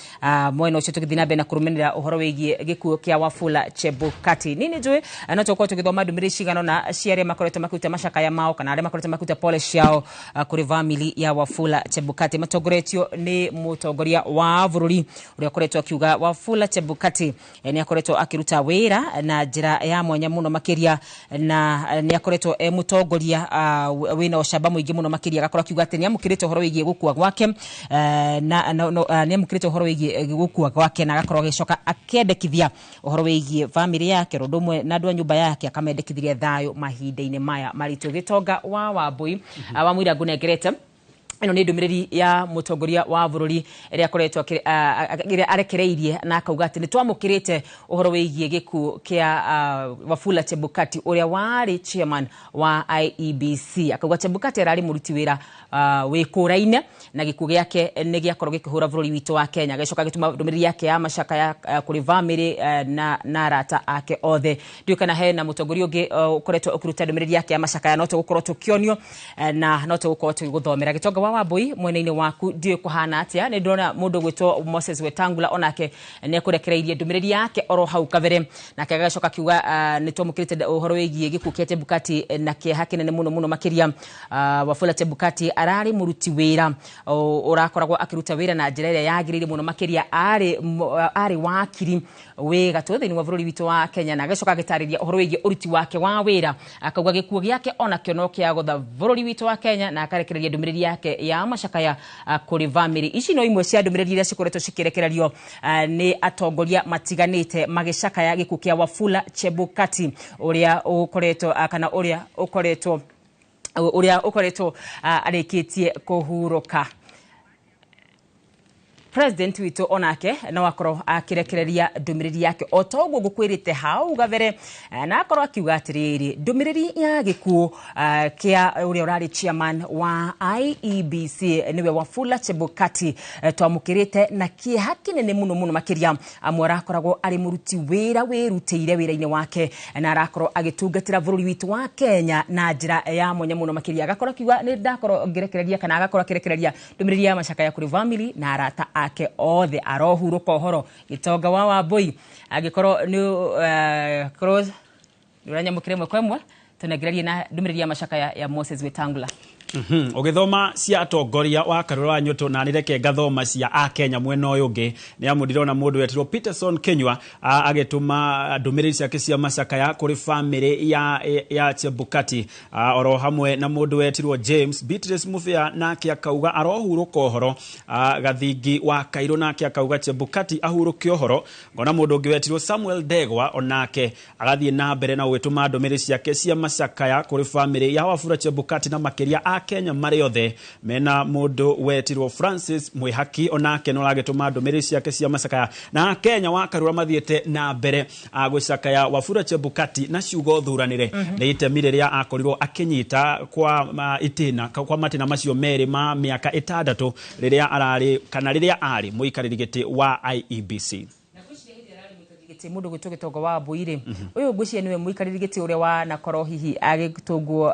mwena ũcio tũgĩthiĩ na mbere na kũrũmĩrĩra ũhoro wĩgiĩ gĩkuũ kĩa Wafula Chebukati. Nĩ njũĩ no tũkorwo tũgĩthoma ndũmĩrĩri cigana ũna cia arĩa makoretwo makĩruta macakaya mao kana arĩa makoretwo makĩruta pole ciao kũrĩ family ya Wafula Chebukati, matongoretio nĩ mũtongoria wa bũrũri ũrĩa ũkoretwo akiuga Wafula Chebukati nĩ akoretwo akĩruta wĩra na njĩra ya mwanya mũno makĩria, na nĩ akoretwo e mũtongoria wĩna ũcamba mũingĩ mũno makĩria. Agakorwo akiuga atĩ nĩ amũkĩrĩte ũhoro wĩgiĩ gũkua gwake, na nĩ amũkĩrĩte ũhoro wĩgiĩ gũkua gwake, na agakorwo agĩcoka akĩendekithia ũhoro wĩgiĩ family yake ũndũ ũmwe na andũ a nyũmba yake, akamendekithiria thayũ mahinda-inĩ maya maritũ. Gĩtonga wa Wambui wa Mũira ngũnengerete Ĩno nĩ ndũmĩrĩri ya mũtongoria wa bũrũri ĩrĩa akoretwo ĩrĩa arekereirie na akauga atĩ nĩ twamũkĩrĩte ũhoro wĩgiĩ gĩkuũ kĩa Wafula Chebukati, ũrĩa warĩ chairman wa IEBC. Akauga Chebukati ararĩ mũruti wĩra wĩkũraine na gĩkuũ gĩake nĩ gĩakorwo gĩkĩhũra bũrũri witũ wa Kenya. Agĩcoka agĩtũma ndũmĩrĩri yake ya macakaya kũrĩ bamĩrĩ na arata ake othe. Ndiũĩ kana hena mũtongoria ũngĩ ũkoretwo ũkĩruta ndũmĩrĩri yake ya macakaya, no tũgũkorwo tũkĩonio na no tũgũkorwo tũgĩgũthomera. Gĩtonga wa Wambui, mwena-inĩ waku ndiũĩ kũhana atĩa. Nĩ ndĩrona mũndũ ũgwĩtwo Moses Wetangula onake nĩ ekũrekereirie ndũmĩrĩri yake oro hau kabere, nake agacoka akiuga nĩ twamũkĩrĩte ũhoro wĩgiĩ gĩkuũ kĩa Chebukati na kĩeha kĩnene mũno mũno makĩria. Wafula Chebukati ararĩ mũruti wĩra ũrakoragwo akĩruta wĩra na njĩra ĩrĩa yagĩrĩire mũno makĩria, arĩ wakiri wĩ gatũ thĩinĩ wa bũrũri witũ wa Kenya, na agacoka agĩtarĩria ũhoro wĩgiĩ ũruti wake wa wĩra. Akauga gĩkuũ gĩake onakĩo no kĩagũtha bũrũri witũ wa Kenya, na akarekereria ndũmĩrĩri yake ya macakaya kũrĩ bamĩrĩ. Ici no imwe cia ndũmĩrĩri iria cikoretwo cikĩrekererio nĩ atongoria matiganĩte magĩcakaya gĩkuũ kĩa Wafula Chebukati, ũrĩa ũkoretwo kana ũrĩa ũkoretwo arĩkĩtie kũhurũka. President witũ onake no akorwo akĩrekereria ndũmĩrĩri yake o ta ũguo ngũkwĩrĩte hau gabere, na akorwo akiuga atĩrĩrĩ, ndũmĩrĩri ya gĩkuũ kĩa ũrĩa ũrarĩ chairman wa IEBC, nĩwe Wafula Chebukati, twamũkĩrĩte na kĩeha kĩnene mũno mũno makĩria, amwe arakoragwo arĩ mũruti wĩra wĩrutĩire wĩra-inĩ wake na arakorwo agĩtungatĩra bũrũri witũ wa Kenya na njĩra ya mwanya mũno makĩria. Agakorwo akiuga nĩ ndakorwo ngĩrekereria kana agakorwo akĩrekereria ndũmĩrĩri ya macakaya kũrĩ family na arata ake othe. Arohurũka ũhoro. Gĩtonga wa Wambui, angĩkorwo nĩ korwo nĩ ũranyamũkĩra ĩmwe kwa ĩmwe, tũnengererie na ndũmĩrĩri ya macakaya ya Moses Wetangula. Ũgĩthoma cia atongoria wa Karũra wa Nyũtũ, na nĩreke ngathoma cia akenya mwena ũyũ ũngĩ, nĩ amu ndĩrona mũndũ wetirwo Peterson Kenywa agĩtũma ndũmĩrĩri ciake cia macakaya kũrĩ bamĩrĩ ya Chebukati, oro hamwe na mũndũ wetirwo James Beatrice Mubea, nake akauga arohurũka ũhoro. Gathingi wa Kairũ nake akauga Chebukati ahurũke ũhoro. Ngona mũndũ ũngĩ wetirwo Samuel Ndegwa onake agathiĩ na mbere na gũgĩtũma ndũmĩrĩri ciake cia macakaya kũrĩ bamĩrĩ ya Wafula Chebukati na makĩria a Kenya marĩ othe. Mena mũndũ wetirwo Francis Mwihaki onake no aragĩtũma ndũmĩrĩri ciake cia macakaya, na Kenya wa Karura mathiĩte na mbere gũcakaya Wafula Chebukati na ciugo thuranĩre nĩ itemi rĩrĩa akorirwo akĩnyita kwa itĩna kwa matĩna macio merĩ ma mĩaka 6 rĩrĩa ararĩ kana rĩrĩa arĩ mũikarĩri gĩtĩ wa IEBC. Gĩtĩ mũndũ gwĩtwo Gĩtonga wa Mbui rĩ, ũyũ ngwĩciria nĩwe mũikarĩri gĩtĩ ũrĩa wanakorwo hihi agĩtũngwo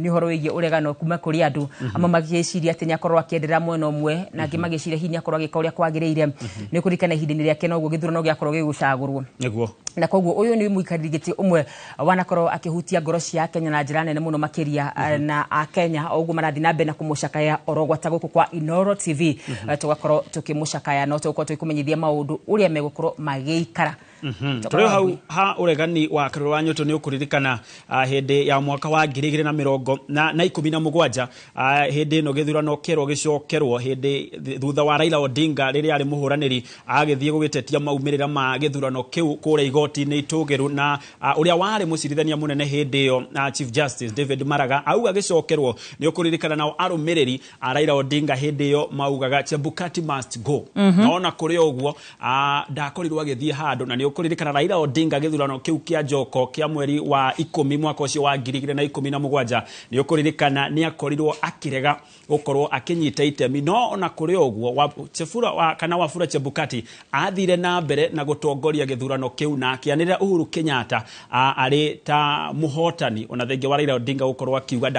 nĩ ũhoro wĩgiĩ ũregano kuma kũrĩ andũ amwe, magĩciria atĩ nĩakorwo akĩenderera mwena ũmwe na angĩ magĩciria hihi nĩakorwo agĩka ũrĩa kwagĩrĩire. Nĩ kũririkana ihinda-inĩ rĩake noguo gĩthurano gĩakorwo gĩgũcagũrwo. Na koguo ũyũ nĩ mũikarĩri gĩtĩ ũmwe wanakorwo akĩhutia ngoro cia Kenya na njĩra nene mũno makĩria, na akenya o ũguo marathiĩ na mbere na kũmũcakaya oro gwata gũkũ kwa Inooro TV. Tũgakorwo tũkĩmũcakaya, no tũgũkorwo tũgĩkũmenyithia maũndũ ũrĩa megũkorwo magĩikara. Tũrĩ hau ha ũregani wa Karũra wa Nyũtũ, nĩ ũkũririkana hĩndĩ ya mwaka wa ngiri igĩrĩ na mĩrongo na 17, hĩndĩ ĩno gĩthurano kĩerwo gĩcokerwo hĩndĩ thutha wa Raila Odinga rĩrĩa arĩ mũhũranĩri agĩthiĩ gũgĩtetia maumĩrĩra ma gĩthurano kĩu kũrĩa igoti-inĩ itũgĩru, na ũrĩa warĩ mũcirithania mũnene hĩndĩ ĩyo, Chief Justice David Maraga, auga gĩcokerwo. Nĩ ũkũririkana nao arũmĩrĩri a Raila Odinga hĩndĩ ĩyo maugaga "Chebukati must go". Na ona kũrĩ ũguo ndakorirwo agĩthiĩ handũ, na nĩ ũkũririkana Raila Odinga gĩthurano kĩu kĩa njoko kĩa mweri wa 10 mwaka ũcio wa 2017, nĩ ũkũririkana nĩ akorirwo akĩrega gũkorwo akĩnyita itemi. No ona kũrĩ ũguo Chebura kana Wafula Chebukati athire na mbere na gũtongoria gĩthurano kĩu na akĩanĩrĩra Uhuru Kenyatta arĩ ta mũhotani, ona thengia wa Raila Odinga gũkorwo akiuga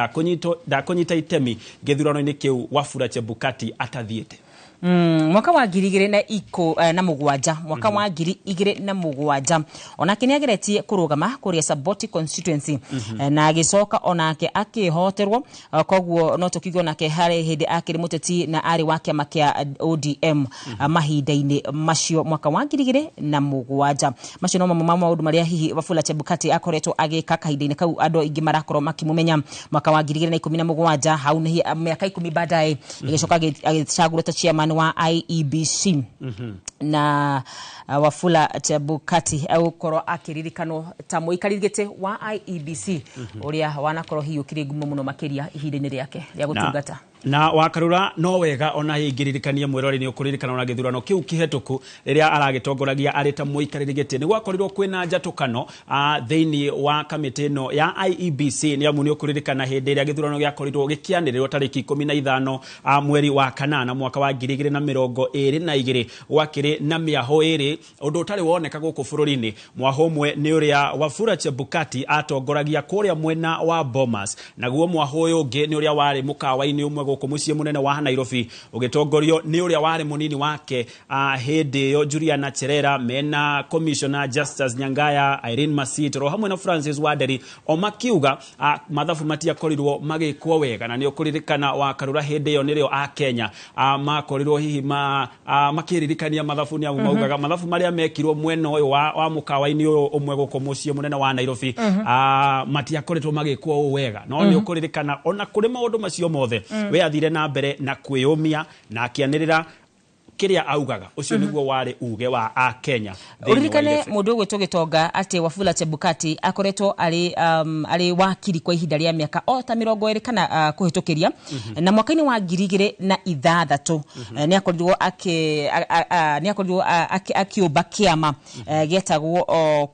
ndakũnyita itemi gĩthurano-inĩ kĩu Wafula Chebukati atathiĩte. Mwaka wa 2007, mwaka wa 2007 onake nĩ ageretie kũrũgama kũrĩa Saboti constituency, na agĩcoka onake akĩhoterwo. Koguo no tũkiuge onake harĩ hĩndĩ akĩrĩ mũteti na arĩ wa kĩama kĩa ODM mahinda-inĩ macio mwaka wa 2007. Macio no mamwe ma maũndũ marĩa hihi Wafula Chebukati akoretwo agĩka kahinda-inĩ kau andũ aingĩ marakorwo makĩmũmenya. Mwaka wa 2017, hau nĩ mĩaka 10 baadaye, ĩgĩcoka agĩcagũrwo ta chairman wa IEBC. Na Wafula Chebukati egũkorwo akĩririkanwo ta mũikarĩri gĩtĩ wa IEBC ũrĩa wanakorwo hihi ũkĩrĩ ngumo mũno makĩria ihinda-inĩ rĩake rĩa gũtungata. Na Wakarura no wega ona ingĩririkania mwĩrori nĩ ũkũririkana ona gĩthurano kĩu kĩhetũku rĩrĩa aragĩtongoragia arĩ ta mũikarĩri gĩtĩ nĩ gwakorirwo kwĩna njatũkano thĩinĩ wa kamĩtĩ ĩno ya IEBC, nĩ amu nĩ ũkũririkana hĩndĩ ĩrĩa gĩthurano gĩakorirwo gĩkĩanĩrĩrwo tarĩki 15 mweri wa kanana mwaka wa 2022, gwakĩrĩ na mĩaho ĩrĩ, ũndũ ũtarĩ woneka gũkũ bũrũri-inĩ. Mwaho ũmwe nĩ ũrĩa Wafula Chebukati atongoragia kũrĩa mwena wa Bomas, naguo mwaho ũyũ ũngĩ nĩ ũrĩa warĩ mũkawa-inĩ ũmwe gũkũ mũciĩ mũnene wa Nairobi ũgĩtongorio nĩ ũrĩa warĩ mũnini wake hĩndĩ ĩyo Juliana Cherera, mena Commissioner Justus Nyangaya, Irene Masit ro hamwe na Francis Wanderi, o makiuga mathabu matiakorirwo magĩkwo wega. Na nĩ ũkũririkana Wakarura hĩndĩ ĩyo nĩrĩo a Kenya makorirwo hihi makĩririkania mathabu, nĩ amu maugaga mathabu marĩa mekirwo mwena ũyũ wa mũkawa-inĩ ũyũ ũmwe gũkũ mũciĩ mũnene wa Nairobi matiakoretwo magĩkwo ũũ wega. No nĩ ũkũririkana ona kũrĩ maũndũ macio mothe, we athire na mbere na kwĩyũmia na akĩanĩrĩra kĩrĩa augaga. Ũcio nĩguo warĩ uge wa a Kenya thĩinĩ wa Uririkane irebe. Mundu ũgwĩtwo Gĩtonga atĩ Wafula Chebukati akoretwo arĩ wakiri kwa ihinda rĩa mĩaka o ta 20 kana kũhĩtũkĩria, na mwaka-inĩ wa 2006 nĩ akorirwo akĩũmba kĩama gĩetagwo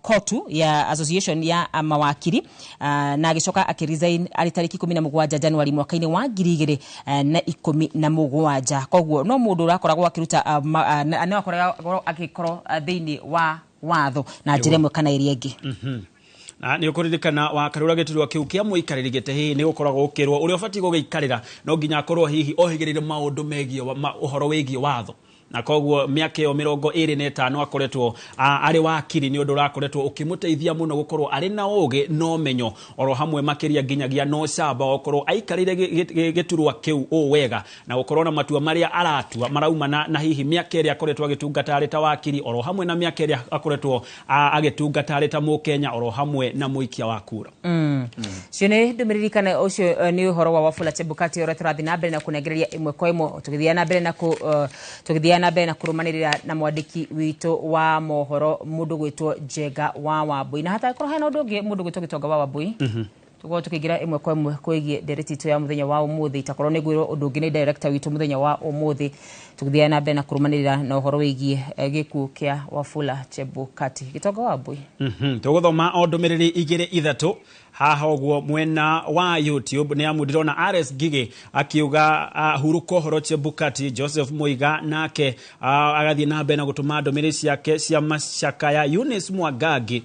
COTU ya Association ya mawakiri, na agĩcoka akĩresign arĩ tarĩki 17 Januari mwaka-inĩ wa 2017. Koguo no mũndũ ũrakoragwo akĩruta no akoragwo agĩkorwo thĩinĩ wa watho na njĩra ĩmwe kana ĩrĩa ĩngĩ. Na nĩ ũkũririkana Wakarura gĩturwa kĩu kĩa mũikarĩri gĩtĩ hihi nĩ gũkoragwo gũkĩrwo ũrĩa ũbatiĩ gũgĩikarĩra no nginya akorwo hihi ohĩgĩrĩire maũndũ megiĩ ũhoro wĩgiĩ watho, na koguo mĩaka ĩyo 25 akoretwo arĩ wakiri nĩ ũndũ ũrakoretwo ũkĩmũteithia mũno gũkorwo arĩ na ũgĩ na ũmenyo oro hamwe makĩria nginyagia na ũcamba wa gũkorwo aikarĩire gĩturwa kĩu ũũ wega, na gũkorwo na matua marĩa aratua maraumana na hihi mĩaka ĩrĩa akoretwo agĩtungata arĩ ta wakiri, oro hamwe na mĩaka ĩrĩa akoretwo agĩtungata arĩ ta Mũkenya, oro hamwe na mũikia wa kura. Cio nĩ ndũmĩrĩri kana ũcio nĩ ũhoro wa Wafula Chebukati ũrĩa tũrathiĩ na mbere na kũnengereria ĩmwe kwa ĩmwe tũgĩthiaga na mbere na kũrũmanĩrĩra na mwandĩki witũ wa mohoro mũndũ gwĩtwo Njenga wa Wambui, na hatangĩkorwo hena ũndũ ũngĩ, mũndũ gwĩtwo Gĩtonga wa Wambui, tũkorwo tũkĩingĩra ĩmwe kwa ĩmwe kwĩgiĩ ndereti itũ ya mũthenya wa ũmũthĩ, itakorwo nĩ ngwĩrwo ũndũ ũngĩ nĩ director witũ mũthenya wa ũmũthĩ, tũgĩthiaga na mbere na kũrũmanĩrĩra na ũhoro wĩgiĩ gĩkuũ kĩa Wafula Chebukati. Gĩtonga wa Wambui. Tũgũthoma o ndũmĩrĩri igĩrĩ ithatũ haha ũguo mwena wa YouTube, nĩ amu ndĩrona RS Ngigĩ akiuga hurũka ũhoro Chebukati. Joseph Muiga nake agathiĩ na mbere na gũtũma ndũmĩrĩri ciake cia macakaya. Eunice Mwangangi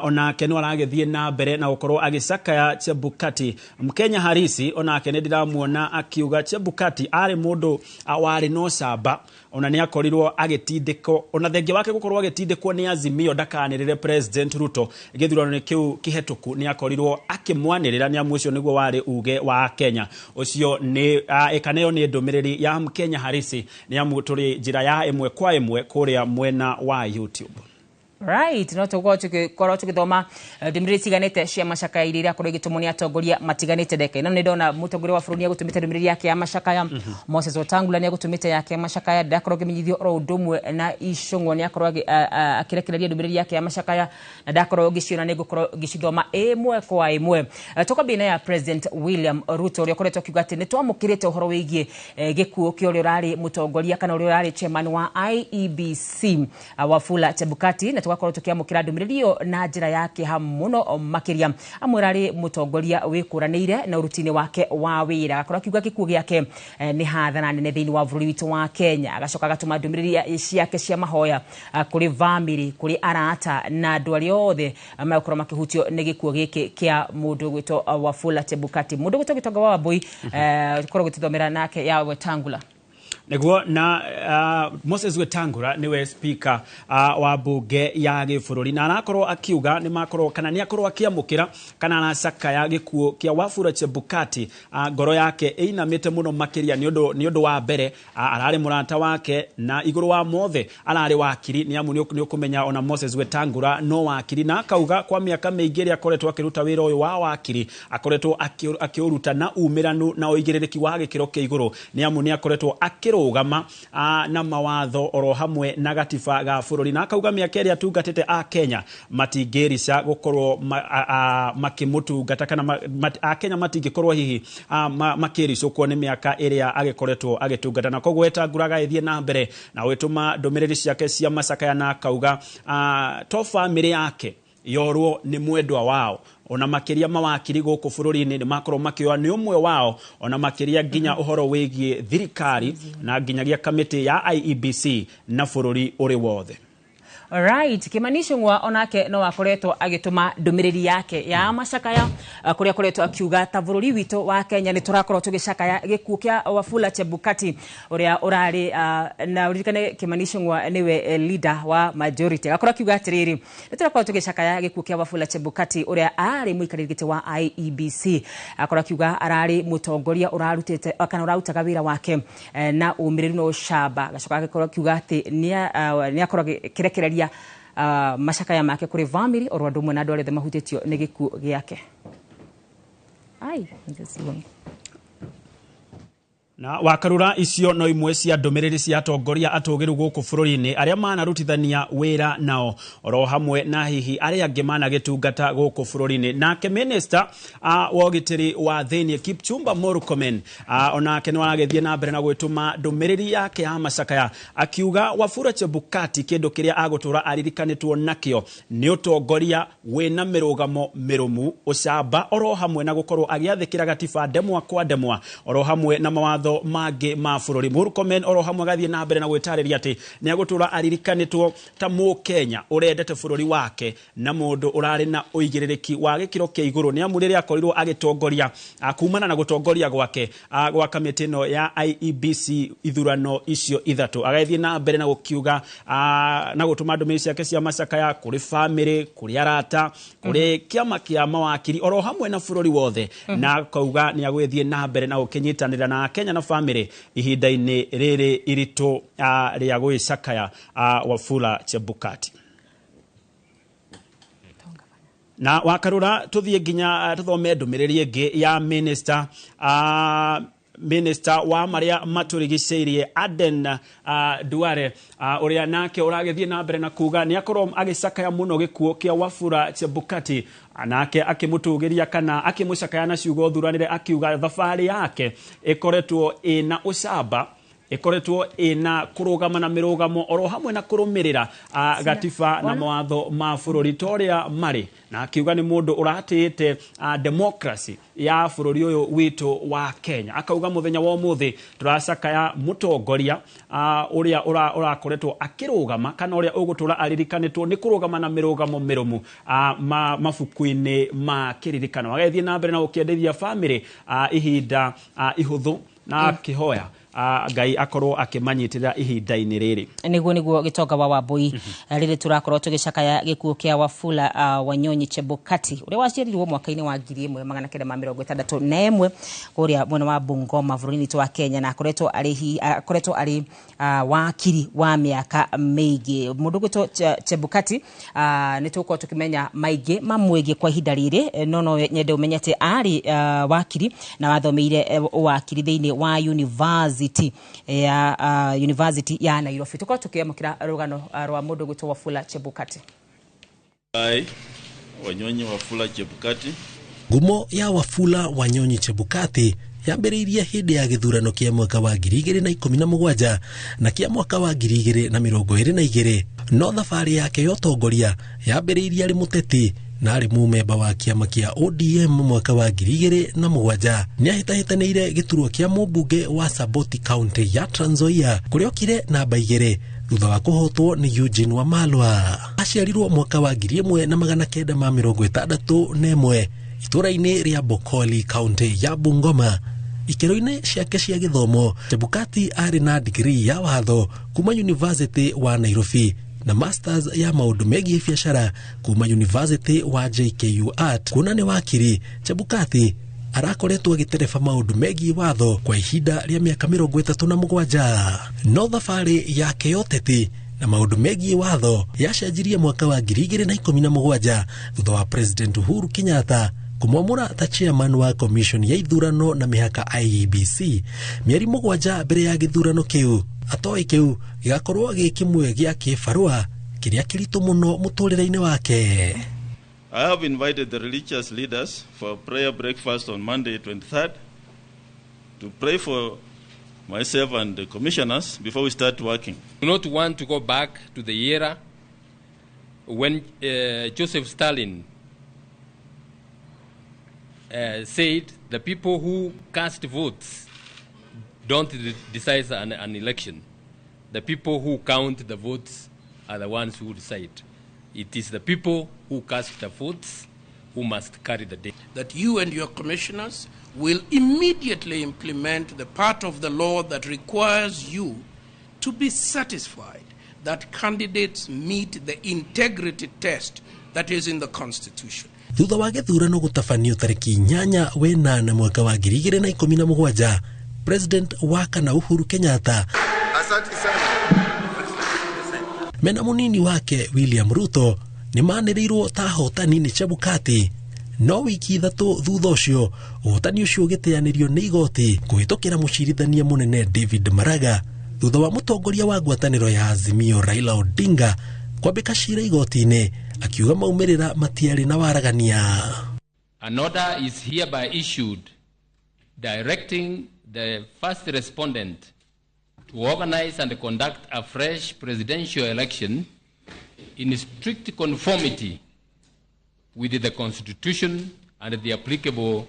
onake no aragĩthiĩ na mbere na gũkorwo agĩcakaya Chebukati. Mkenya Harisi onake nĩ ndĩramuona akiuga Chebukati arĩ mũndũ warĩ na ũcamba, ona nĩ akorirwo agĩtindĩkwo, ona thengia wake gũkorwo agĩtindĩkwo nĩ Azimio ndakanĩrĩre President Ruto gĩthurano kĩu kĩhetũku, nĩ akorirwo akĩmwanĩrĩra, nĩ amu ũcio nĩguo warĩ uge wa Kenya. Ũcio nĩ ĩkaneo nĩ ndũmĩrĩri ya Mkenya Harisi, nĩ amu tũrĩ njĩra ya ĩmwe kwa ĩmwe kũrĩa mwena wa YouTube. Right, no tũgũkorwo tũgĩkorwo tũgĩthoma ndũmĩrĩri itiganĩte cia macakaya iria irakorwo igĩtũmwo nĩ atongoria matiganĩte. Ndeka ĩno nĩ ndona mũtongoria wa bũrũri nĩ agũtũmĩte ndũmĩrĩri yake ya macakaya, Moses Wetangula nĩ agũtũmĩte yake ya macakaya, ndakorwo ngĩmenyithio oro ũndũ ũmwe na Icũng'wa nĩ akorwo akĩrekereria ndũmĩrĩri yake ya macakaya, na ndakorwo ngĩciona nĩ ngũkorwo ngĩcithoma ĩmwe kwa ĩmwe. Tũkambia na ya President William Ruto ũrĩa ũkoretwo akiuga atĩ nĩ twamũkĩrĩte ũhoro wĩgiĩ gĩkuũ kĩa ũrĩa ũrarĩ mũtongoria kana ũrĩa ũrarĩ chairman wa IEBC, Wafula Chebukati, na tũgakorwo tũkĩamũkĩra ndũmĩrĩri ĩyo na njĩra ya kĩeha mũno makĩria. Amwĩra arĩ mũtongoria wĩkũranĩire na ũruti-inĩ wake wa wĩra, agakorwo akiuga gĩkuũ gĩake nĩ hathara nene thĩinĩ wa bũrũri witũ wa Kenya. Agacoka agatũma ndũmĩrĩri ciake cia mahoya kũrĩ bamĩrĩ, kũrĩ arata na andũ arĩa othe megũkorwo makĩhutio nĩ gĩkuũ gĩkĩ kĩa mũndũ ũgwĩtwo Wafula Chebukati. Mũndũ ũgwĩtwo Gĩtonga wa Wambui, ũkorwo ũgĩtũthomera nake ya Wetangula. Nĩguo na Moses Wetangula nĩwe speaker wa bunge ya gĩbũrũri, na arakorwo akiuga nĩ makorwo kana nĩ akorwo akĩamũkĩra kana aracakaya gĩkuũ kĩa Wafula Chebukati, ngoro yake ĩinamĩte mũno makĩria nĩ ũndũ wa mbere ararĩ mũrata wake, na igũrũ wa mothe ararĩ wakiri, nĩ amu nĩ ũkũmenya ona Moses Wetangula no wakiri, na akauga kwa mĩaka mĩingĩ ĩrĩa akoretwo akĩruta wĩra ũyũ wa wakiri akoretwo akĩũruta na umĩranu na ũigĩrĩrĩki wa gĩkĩro kĩa igũrũ, nĩ amu nĩ akoretwo akĩrũga. kũrũgama na mawatho oro hamwe na gatiba ga bũrũri, na akauga mĩaka ĩrĩa atungatĩte a Kenya matingĩrica gũkorwo makĩmũtungata kana a Kenya matingĩkorwo hihi makĩricũkwo nĩ mĩaka ĩrĩa agĩkoretwo agĩtungata. Na koguo Wetangula agagĩthiĩ na mbere na gwĩtũma ndũmĩrĩri ciake cia macakaya na akauga to bamĩrĩ yake yorwo nĩ mwendwa wao, ona makiria mawakiri gũkũ bũrũri-inĩ nĩ makorwo makĩoa nĩ ũmwe wao, ona makiria nginya ũhoro wĩgiĩ thirikari na nginyagia kamĩtĩ ya IEBC na bũrũri ũrĩ wothe. Alright, Kimani Ichung'wa onake no akoretwo agĩtũma ndũmĩrĩri yake ya macakaya kũrĩa akoretwo akiuga ta bũrũri witũ wa Kenya nĩ tũrakorwo tũgĩcakaya gĩkuũ kĩa Wafula Chebukati ũrĩa ũrarĩ na ũririkane Kimani Ichung'wa nĩwe leader wa majority. Agakorwo akiuga atĩrĩrĩ, nĩ tũrakorwo tũgĩcakaya gĩkuũ kĩa Wafula Chebukati ũrĩa arĩ mũikarĩri gĩtĩ wa IEBC. Akorwo akiuga ararĩ mũtongoria ũrarutĩte kana ũrarutaga wĩra wake na ũmĩrĩru na ũcamba. Agacoka agakorwo akiuga atĩ nĩ akorwo akĩrekereria macakaya make kũrĩ family oro andũ amwe na andũ arĩa othe mahutĩtio nĩ gĩkuũ gĩake. Ai, na wakarura icio no imwe cia ndũmĩrĩri cia atongoria atũgĩru gũkũ bũrũri-inĩ arĩa manarutithania wĩra nao oro hamwe na hihi arĩa angĩ managĩtungata gũkũ bũrũri-inĩ. Nake minister wa ũgitĩri wa thĩinĩ Kipchumba Murkomen onake nĩ aragĩthiĩ na mbere na gwĩtũma ndũmĩrĩri yake ya macakaya akiuga Wafula Chebukati kĩndũ kĩrĩa agũtũra aririkanĩtwo nakĩo nĩ ũtongoria wĩna mĩrũgamo mĩrũmu, ũcamba oro hamwe na gũkorwo agĩathĩkĩra gatiba ndemwa kwa ndemwa oro hamwe na mawatho mangĩ ma bũrũri. Murkomen oro hamwe agathiĩ na mbere na gwĩtarĩria atĩ nĩ agũtũra aririkanĩtwo ta mũkenya ũrendete bũrũri wake na mũndũ ũrarĩ na ũigĩrĩrĩki wa gĩkĩro kĩa igũrũ, nĩ amu rĩrĩa akorirwo agĩtongoria kumana na gũtongoria gwake gwa kamĩtĩ ĩno ya IEBC ithurano icio ithatũ. Agagĩthiĩ na mbere na gũkiuga na gũtũma ndũmĩrĩri ciake cia macakaya kũrĩ bamĩrĩ, kũrĩ arata, kũrĩ kĩama kĩa mawakiri oro hamwe na bũrũri wothe, na akauga nĩ agũgĩthiĩ na mbere na gũkĩnyitanĩra na Kenya na family ihinda-inĩ rĩrĩ iritũ rĩa gwĩcakaya Wafula Chebukati. Na wakarura tũthiĩ nginya tũthome ndũmĩrĩri ĩngĩ ya minister minister wa marĩa matũrigicĩirie Aden Duale ũrĩa nake ũragĩthiĩ na mbere na kuga nĩ akorwo agĩcakaya mũno gĩkuũ kĩa Wafula Chebukati, nake akĩmũtũgĩria kana akĩmũcakaya na ciugo thuranĩre akiuga thabarĩ yake ĩkoretwo ĩna ũcamba, ĩkoretwo ĩna kũrũgama na mĩrũgamo oro hamwe na kũrũmĩrĩra gatiba na mawatho ma bũrũri ta ũrĩa marĩ, na akiuga nĩ mũndũ ũratĩĩte democracy ya bũrũri ũyũ witũ wa Kenya. Akauga mũthenya wa ũmũthĩ tũracakaya mũtongoria ũrĩa ũrakoretwo akĩrũgama kana ũrĩa ũgũtũra aririkanĩtwo nĩ kũrũgama na mĩrũgamo mĩrũmu mabuku-inĩ ma kĩririkano. Agagĩthiĩ na mbere na gũkĩenderia bamĩrĩ ihinda ihũthũ na akĩhoya Ngai akorwo akĩmanyitĩrĩra ihinda-inĩ rĩrĩ. Nĩguo gĩtonga wa Wambui rĩrĩ tũrakorwo tũgĩcakaya gĩkuũ kĩa Wafula Wanyonyi Chebukati ũrĩa waciarirwo mwaka-inĩ wa 1961 kũrĩa mwena wa Bungoma bũrũri-inĩ witũ wa Kenya, na akoretwo arĩ wakiri wa mĩaka mĩingĩ. Mũndũ ũgwĩtwo Chebukati nĩ tũgũkorwo tũkĩmenya maingĩ mamwĩgiĩ kwa ihinda rĩrĩ, no nyende ũmenye atĩ arĩ wakiri na wathomeire wakiri thĩinĩ wa University ya Nairobi. Tukorwo tukiamukira rugano rwa mundu gwitwo Wafula Chebukati. I, Wanyonyi Wafula Chebukati. Ngumo ya Wafula Wanyonyi Chebukati yambĩrĩirie hĩndĩ ya gĩthurano kĩa mwaka wa 2017 na kĩa mwaka wa 2022, no thabarĩ yake ya ũtongoria yambĩrĩirie arĩ mũteti na arĩ mũmemba wa kĩama kĩa ODM mwaka wa 2007. Nĩahĩtahĩtanĩire gĩturwa kĩa mũmbunge wa Saboti County ya Trans Nzoia kũrĩa okire namba 2 thutha wa kũhotwo nĩ Eugene Wamalwa. Aciarirwo mwaka wa 1961 itũra-inĩ rĩa Bokoli County ya Bungoma. Ikĩro-inĩ ciake cia gĩthomo, Chebukati arĩ na degree ya watho kuma University wa Nairobi na masters ya maũndũ megiĩ biacara kuma University wa JKUAT. Kuona nĩ wakiri, Chebukati arakoretwo agĩtereba maũndũ megiĩ watho kwa ihinda rĩa mĩaka 37. No thabarĩ yake ya ũteti na maũndũ megiĩ watho yacenjirie mwaka wa 2017 thutha wa President Uhuru Kenyatta Kũmwamũra ta chairman wa commission ya ithurano na mĩhaka IEBC mĩeri 7 mbere ya gĩthurano kĩu atoĩ kĩu gĩgakorwo gĩ kĩmwe gĩa kĩbarũa kĩrĩa kĩritũ mũno mũtũrĩre-inĩ wake. I have invited the religious leaders for a prayer breakfast on Monday 23rd to pray for myself and the commissioners before we start working. Do not want to go back to the era when Joseph Stalin said the people who cast votes don't decide an election. The people who count the votes are the ones who decide. It is the people who cast the votes who must carry the day. That you and your commissioners will immediately implement the part of the law that requires you to be satisfied that candidates meet the integrity test that is in the Constitution. Thutha wa gĩthurano gũtabanio tarĩki 8 wenana mwaka wa 2017, President wa kana Uhuru Kenyatta Asante sana. Mena munini wake William Ruto nĩ manĩrĩirwo ta ahotani nĩ Chebukati. No wiki 3 thutha ũcio ũhotani ũcio ũgĩteanĩrio nĩ igoti kũhĩtũkĩra mũcirithania mũnene David Maraga thutha wa mũtongoria wa ngwatanĩro ya Azimio Raila Odinga kwambĩka cira igoti-inĩ akiuga maumĩrĩra matiarĩ na waragania. An order is hereby issued directing the first respondent to organize and conduct a fresh presidential election in strict conformity with the Constitution and the applicable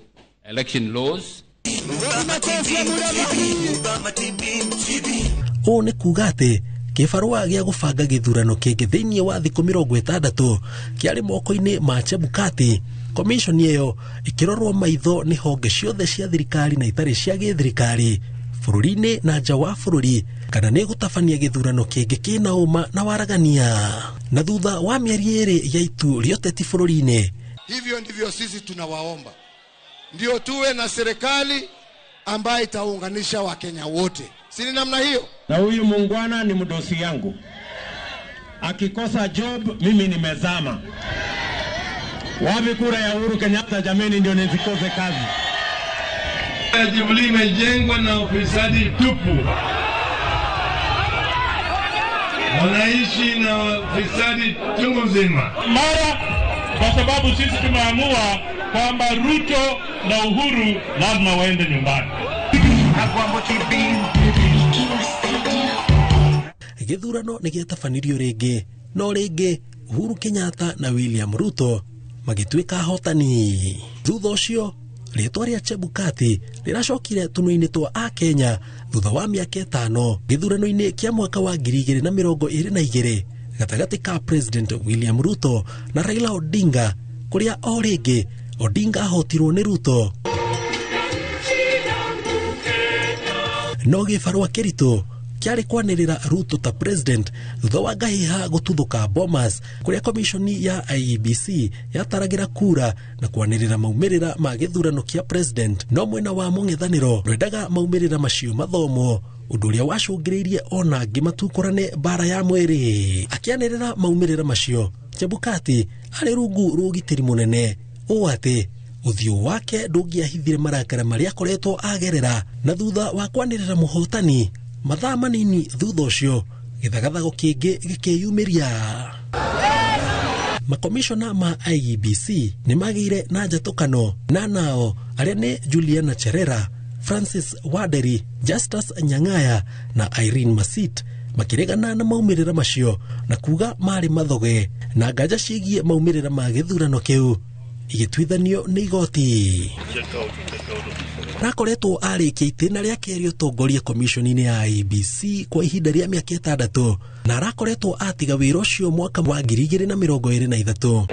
election laws. Ũũ nĩ kuuga atĩ kĩbarũa gĩa gũbanga gĩthurano kĩngĩ thĩinĩ wa thikũ 60 kĩarĩ moko-inĩ ma Chebukati. Commission ĩyo ĩkĩrorwo maitho nĩ honge ciothe cia thirikari na itarĩ cia gĩthirikari bũrũri-inĩ na nja wa bũrũri kana nĩ gũtabania gĩthurano kĩngĩ kĩna ũma na waragania. Na thutha wa mĩeri 2 ya itu rĩa ũteti bũrũri-inĩ. Hivyo ndivyo sisi tunawaomba, ndio tuwe na serikali ambayo itaunganisha Wakenya wote. Si ni namna hiyo? Na huyu muungwana ni mdosi yangu. Akikosa job mimi nimezama. Wapi kura ya Uhuru Kenyatta jameni ndio nisikose kazi. Jubilee imejengwa na ufisadi tupu. Wanaishi na ufisadi chungu mzima. Mara kwa sababu sisi tumeamua kwamba Ruto na Uhuru lazima waende nyumbani. Gĩthurano nĩ gĩatabanirio rĩngĩ, no rĩngĩ Uhuru Kenyatta na William Ruto magĩtuĩka ahotani. Thutha ũcio rĩtwa rĩa Chebukati rĩracokire tũnua-inĩ twa Akenya thutha wa mĩaka 5 gĩthurano-inĩ kĩa mwaka wa 2022 gatagatĩ ka President William Ruto na Raila Odinga, kũrĩa o rĩngĩ Odinga ahotirwo nĩ Ruto. No gĩbarũa kĩritũ kĩarĩ kwanĩrĩra Ruto ta president thutha wa ngahĩha gũtuthũka Bomas, kũrĩa komishoni ya IEBC yataragĩra kura na kwanĩrĩra maumĩrĩra ma gĩthurano kĩa president. No mwena wa mũng'ethanĩro ndwendaga maumĩrĩra macio mathomwo, ũndũ ũrĩa wacũngĩrĩirie ona angĩ matukũrane mbara ya mwĩrĩ. Akĩanĩrĩra maumĩrĩra macio, Chebukati arĩ rungu rwa ũgitĩri mũnene ũũ atĩ ũthiũ wake ndũngĩahithire marakara marĩa akoretwo agerera. Na thutha wa kwanĩrĩra mũhotani mathaa manini thutha ũcio gĩthagathago kĩngĩ gĩkĩyumĩria. Makomishona ma IEBC nĩ magĩire na njatũkano na nao arĩa nĩ Juliana Cherera, Francis Waderi, Justus Nyang'aya na Irene Masit makĩregana na maumĩrĩra macio na kuga marĩ mathoge na nganja ciĩgiĩ maumĩrĩra ma gĩthurano kĩu igĩtuithanio nĩ igoti. Rakoretwo arĩkia itĩna rĩa kerĩ ũtongoria komishoni-inĩ ya IEBC kwa ihinda rĩa mĩaka 6 na arakoretwo atiga wĩra ũcio mwaka wa 2023.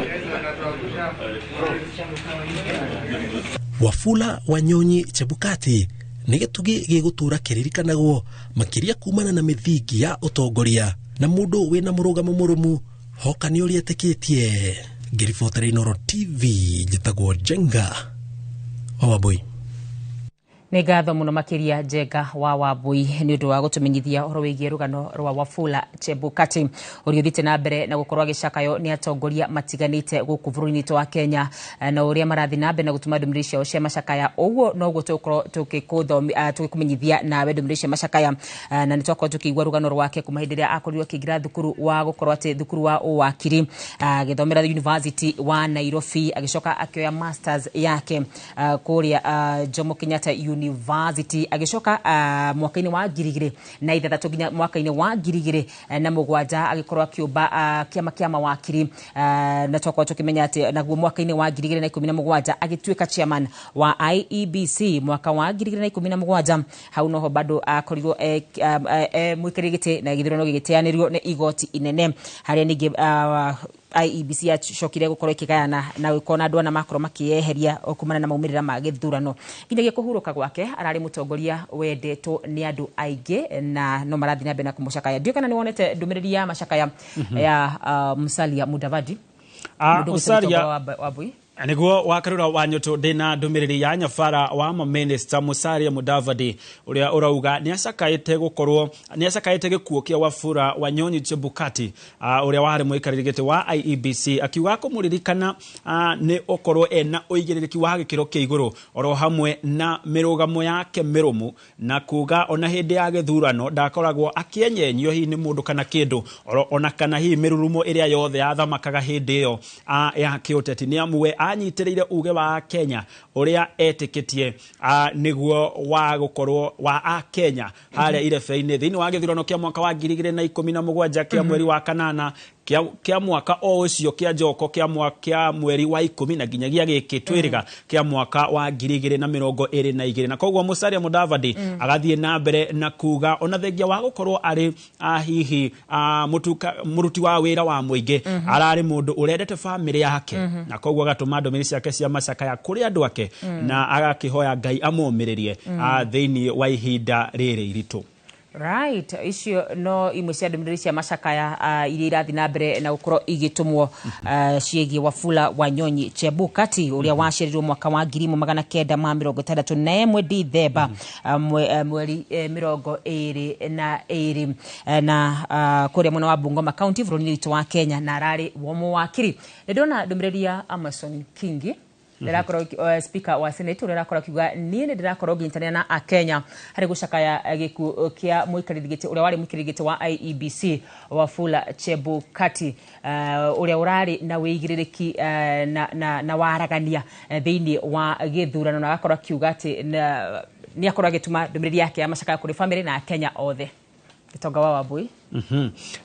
Wafula Wanyonyi Chebukati nĩ gĩtugĩ gĩgũtũra kĩririkanagwo makĩria kumana na mĩthingi ya ũtongoria na mũndũ wĩna mũrũgamo mũrũmu hoka nĩ ũrĩa etĩkĩtie. Ngĩribotera Inooro TV, njĩtagwo Njenga wa Wambui. Nĩ ngatho mũno makĩria, Njenga wa Wambui, nĩ ũndũ wa gũtũmenyithia ũhoro wĩgiĩ rũgano rwa Wafula Chebukati, ũrĩa ũthiĩte na mbere na gũkorwo agĩcakayo nĩ atongoria matiganĩte gũkũ bũrũri-inĩ witũ wa Kenya, na ũrĩa marathiĩ na mbere na gũtũma ndũmĩrĩri ciao cia macakaya. Ũguo noguo tũgũkorwo tũgĩkũmenyithia nawe ndũmĩrĩri cia macakaya, na nĩ twakorwo tũkĩigua rũgano rwake kuma hĩndĩ ĩrĩa akorirwo akĩingĩra thukuru wa gũkorwo atĩ thukuru wa ũwakiri, agĩthomera University wa Nairobi, agĩcoka akĩoya masters yake kũrĩa Jomo Kenyatta University, agĩcoka mwaka-inĩ wa 2006 nginya mwaka-inĩ wa 2007 agĩkorwo akĩũmba kĩama kĩa mawakiri, na twakorwo tũkĩmenya atĩ naguo mwaka-inĩ wa 2017 agĩtuĩka chairman wa IEBC. Mwaka wa 2017 hau noho bado akorirwo mũikarĩri gĩtĩ na gĩthurano gĩgĩteanĩrio nĩ igoti inene, harĩa ningĩ IEBC yacokire gũkorwo ĩkĩgayana na gũkorwo na andũ ana makorwo makĩyeheria kumana na maumĩrĩra ma gĩthurano. Nginyagia kũhurũka gwake ararĩ mũtongoria wendetwo nĩ andũ aingĩ, na no marathiĩ na mbere na kũmũcakaya. Ndiũĩ kana nĩ wonete ndũmĩrĩri ya macakaya ya Musalia Mudavadi, mũndũ ũgwĩtwo Musalia Mũtongoria wa Wambui. Niguo wakarura wa nyutu, ndina ndũmĩrĩri ya nyabara wa maminista Musalia Mudavadi, ũrĩa ũrauga nĩ acakaĩte gũkorwo nĩ acakaĩte gĩkuũ kĩa Wafula Wanyonyi Chebukati, ũrĩa warĩ mũikarĩri gĩtĩ wa IEBC, akiuga kũmũririkana nĩ ũkorwo ena ũigĩrĩrĩki wa gĩkĩro kĩa igũrũ oro hamwe na mĩrũgamo yake mĩrũmu, na kuga ona hĩndĩ ya gĩthurano ndakoragwo akĩenyenyio hihi nĩ mũndũ kana kĩndũ oro ona kana hihi mĩrurumo ĩrĩa yothe yathamakaga hĩndĩ ĩyo ya kĩũteti, nĩ amu we anyitĩrĩire uge wa Kenya ũrĩa etĩkĩtie nĩguo wa gũkorwo wa a Kenya harĩa irebe-inĩ thĩinĩ wa gĩthurano kĩa mwaka wa 2017 kĩa mweri wa kanana, kĩa mwaka o ũcio kĩa njoko kĩa mweri wa 10, na nginyagia gĩkĩ twĩrĩga kĩa mwaka wa 2022. Na koguo Musalia Mudavadi agathiĩ na mbere na kuga ona thengia wa gũkorwo arĩ hihi mũruti wa wĩra wa mũingĩ, ararĩ mũndũ ũrendete bamĩrĩ yake, na koguo agatũma ndũmĩrĩri ciake cia macakaya kũrĩ andũ ake, na agakĩhoya Ngai amomĩrĩrie thĩinĩ wa ihinda rĩrĩ iritũ. Right, icio no imwe cia ndũmĩrĩri cia macakaya iria irathiĩ na mbere na gũkorwo igĩtũmwo ciĩgiĩ Wafula Wanyonyi Chebukati, ũrĩa waciarirwo mwaka wa 1961 Dithemba mweri 22 na kũrĩa mwena wa Bungoma County, bũrũri-inĩ witũ wa Kenya, na ararĩ wa mũwakiri. Nĩ ndona ndũmĩrĩri ya Amason Kingi, ndĩrakorwo speaker wa Senate, ũrĩa ũrakorwo akiuga niĩ nĩ ndĩrakorwo ngĩnyitanĩra na akenya harĩ gũcakaya gĩkuũ kĩa mũikarĩri gĩtĩ, ũrĩa warĩ mũikarĩri gĩtĩ wa IEBC, Wafula Chebukati, ũrĩa ũrarĩ na wĩigĩrĩrĩki na waragania thĩinĩ wa gĩthurano, na agakorwo akiuga atĩ nĩ akorwo agĩtũma ndũmĩrĩri yake ya macakaya kũrĩ bamĩrĩ na akenya othe. Gĩtonga wa Wambui.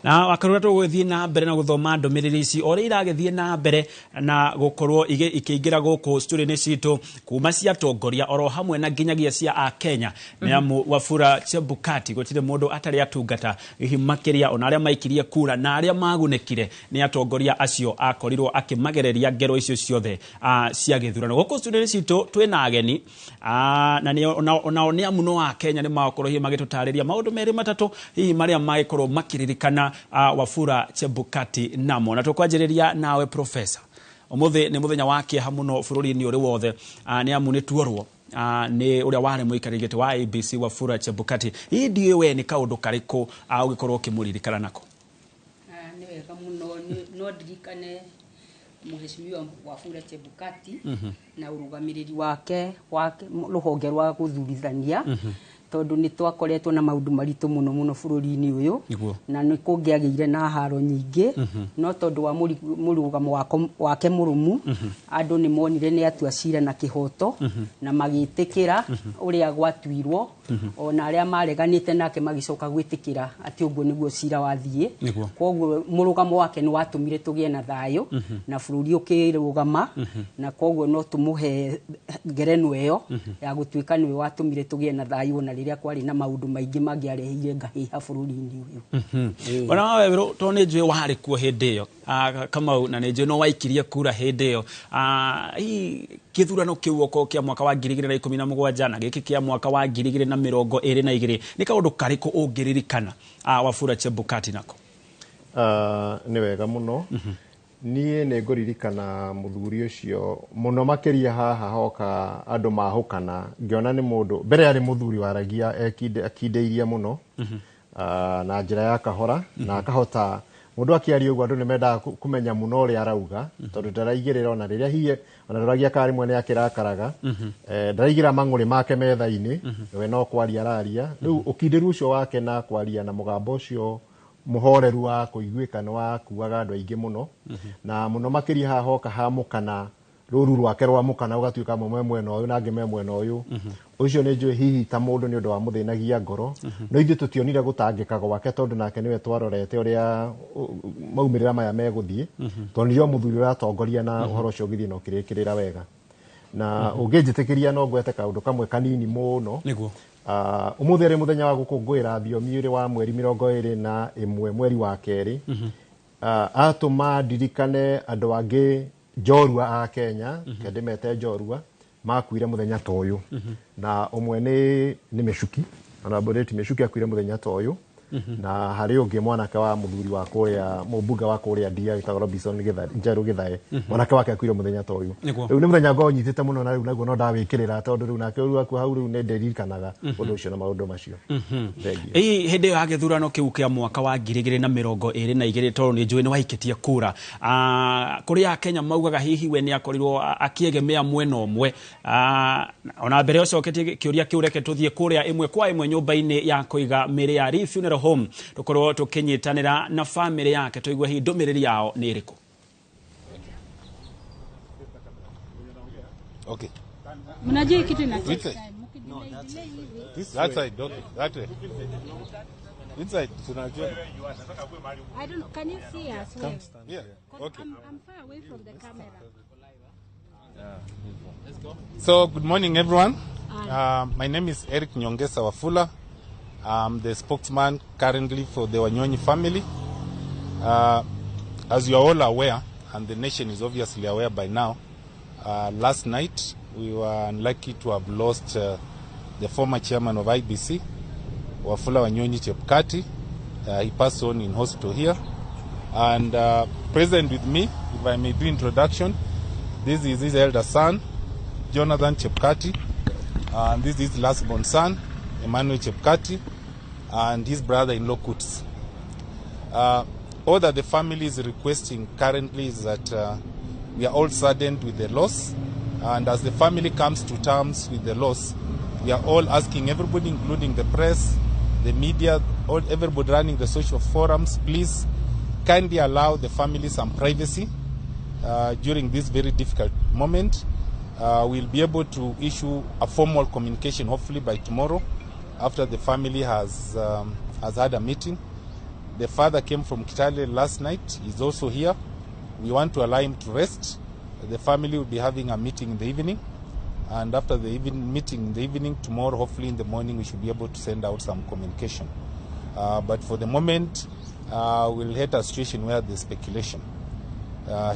Na wakarura, tũgũgĩthiĩ na mbere na gũthoma ndũmĩrĩri ici o ũrĩa iragĩthiĩ na mbere na gũkorwo ikĩingĩra gũkũ studio-inĩ citũ, kuma cia atongoria oro hamwe na nginyagia cia akenya, nĩ amu Wafula Chebukati gũtirĩ mũndũ atarĩ atungata hihi makĩria, ona arĩa maikirie kura na arĩa magunĩkire nĩ atongoria acio akorirwo akĩmagereria ngero icio ciothe cia gĩthurano. Gũkũ studio-inĩ citũ twĩna ageni, na onao nĩ amu no akenya, nĩ makorwo hihi magĩtũtarĩria maũndũ merĩ matatũ hihi marĩa magĩkorwo makĩririkana Wafula Chebukati namo. Na tũkwanjĩrĩria nawe, professor, ũmũthĩ nĩ mũthenya wa kĩeha mũno bũrũri-inĩ ũrĩ wothe, nĩ amu nĩ tuorwo nĩ ũrĩa warĩ mũikarĩri gĩtĩ wa IEBC, Wafula Chebukati. Hihi ndiũĩ we nĩ kaũndũ karĩkũ ũgĩkorwo ũkĩmũririkana nako? Nĩ wega mũno. No ndirikane Mheshimiwa Wafula Chebukati na ũrũgamĩrĩri wake wa rũhonge rwa gũthurithania, tondũ nĩ twakoretwo na maũndũ maritũ mũno mũno bũrũri-inĩ ũyũ, na nĩ kũngĩagĩire na haro nyingĩ, no tondũ wa mũrũgamo wake mũrũmu, andũ nĩ monire nĩ atua cira na kĩhoto na magĩtĩkĩra ũrĩa gwatuirwo, ona arĩa mareganĩte nake magĩcoka gwĩtĩkĩra atĩ ũguo nĩguo cira wathiĩ. Koguo mũrũgamo wake nĩ watũmire tũgĩe na thayũ na bũrũri ũkĩrũgama, na koguo no tũmũhe ngerenwa ĩyo ya gũtuĩka nĩwe watũmire tũgĩe na thayũ ona rĩrĩa kwarĩ na maũndũ maingĩ mangĩarehire ngahĩha bũrũri-inĩ ũyũ. Ona wawe tondũ nĩ njũĩ warĩ kuo hĩndĩ ĩyo, Kamau, na nĩ njũĩ no waikirie kura hĩndĩ ĩyo. Hihi gĩthurano kĩu okorwo kĩa mwaka wa 2017 na gĩkĩ kĩa mwaka wa 2022, nĩ kaũndũ karĩkũ ũngĩririkana Wafula Chebukati nako? Nĩ wega mũno. Niĩ nĩ ngũririkana mũthuri ũcio mũno makĩria haha hoka andũ mahũkana, ngĩona nĩ mũndũ mbere arĩ mũthuri waragia akindĩirie mũno na njĩra ya kahora, na akahota mũndũ akĩaria ũguo andũ nĩ mendaga kũmenya mũno ũrĩa arauga, tondũ ndaraigĩrĩra ona rĩrĩa hihi ona ndoragia kana rĩmwe nĩ akĩrakaraga, ndaraigĩra mang'ũrĩ make metha-inĩ, we no kwaria araria. Rĩu ũkindĩru ũcio wake na kwaria na mũgambo ũcio mũhoreru wa kũiguĩka nĩ wakuaga andũ aingĩ mũno, na mũno makĩria haha hoka hamũkana rũru rwake rwa mũkana ũgatuĩka amwe me mwena ũyũ na angĩ me mwena ũyũ. Ũcio nĩ njũĩ hihi ta mũndũ nĩ ũndũ wa mũthĩnagia ngoro, no ithuĩ tũtionire gũtangĩka gwake tondũ nake nĩwe twarorete ũrĩa maumĩrĩra maya megũthiĩ. Tondũ o mũthuri ũratongoria na ũhoro ũcio ũgĩthiĩ na ũkĩrĩkĩrĩra wega. Na ũngĩnjĩtĩkĩria no ngwete kaũndũ kamwe kanini mũno. Nĩguo. Ũmũthĩ arĩ mũthenya wa gũkũngũĩra thiomi ũrĩ wa mweri 21 mweri wa kerĩ. Atũma ndirikane andũ angĩ njorua a Kenya, ke ndĩmete njorua, makuire mũthenya ta ũyũ. Na ũmwe nĩ Michuki, Honorable Michuki akuire mũthenya ta ũyũ. Na harĩ ũngĩ mwanake wa mũthuri wa kũrĩa mũmbunge wa kũrĩa Ndia wĩtagwo Robinson Njerũ Gĩthae, mwanake wake akuire mũthenya ta ũyũ. Rĩu nĩ mũthenya ngoragwo nyitĩte mũno, na rĩu naguo no ndawĩkĩrĩra tondũ rĩu nake rĩu akua hau rĩu nĩ ndĩririkanaga ũndũ ũcio na maũndũ macio. Thengiũ. Ĩĩ, hĩndĩ ĩyo ya gĩthurano kĩu kĩa mwaka wa 2022, tondũ nĩ njũĩ nĩ waikĩtie kura, kũrĩ Akenya maugaga hihi we nĩ akorirwo akĩegemea mwena ũmwe. Ona mbere ũcoketie kĩũria kĩu, reke tũthiĩ kũrĩa ĩmwe kwa ĩmwe nyũmba-inĩ ya kũiga mĩĩrĩ ya Lee Funeral Home, tũkorwo tũkĩnyitanĩra na bamĩrĩ yake tũigue hihi ndũmĩrĩri yao nĩ ĩrĩkũ. Okay. Mnajua hii kitu ina Which take side? time. Mkidelay delay hivi. That side, okay. That way. Inside, tunajua. I don't know. Can you see us well? Yeah. 'Cause Okay. I'm far away from the camera. So, good morning, everyone. My name is Eric Nyongesa Wafula. I'm the spokesman currently for the Wanyonyi family. As you are all aware, and the nation is obviously aware by now, last night we were unlucky to have lost the former chairman of IEBC, Wafula Wanyonyi Chebukati. He passed on in hospital here. And present with me, if I may do introduction, this is his elder son, Jonathan Chebukati, and this is his last born son, Emmanuel Chebukati, and his brother-in-law, Kuts. All that the family is requesting currently is that we are all saddened with the loss, and as the family comes to terms with the loss, we are all asking everybody, including the press, the media, everybody running the social forums, please kindly allow the family some privacy during this very difficult moment. We'll be able to issue a formal communication hopefully by tomorrow, after the family has had a meeting. The father came from Kitale last night. He's also here. We want to allow him to rest. The family will be having a meeting in the evening. And after the evening meeting in the evening, tomorrow, hopefully in the morning, we should be able to send out some communication. But for the moment, we'll hit a situation where there's speculation.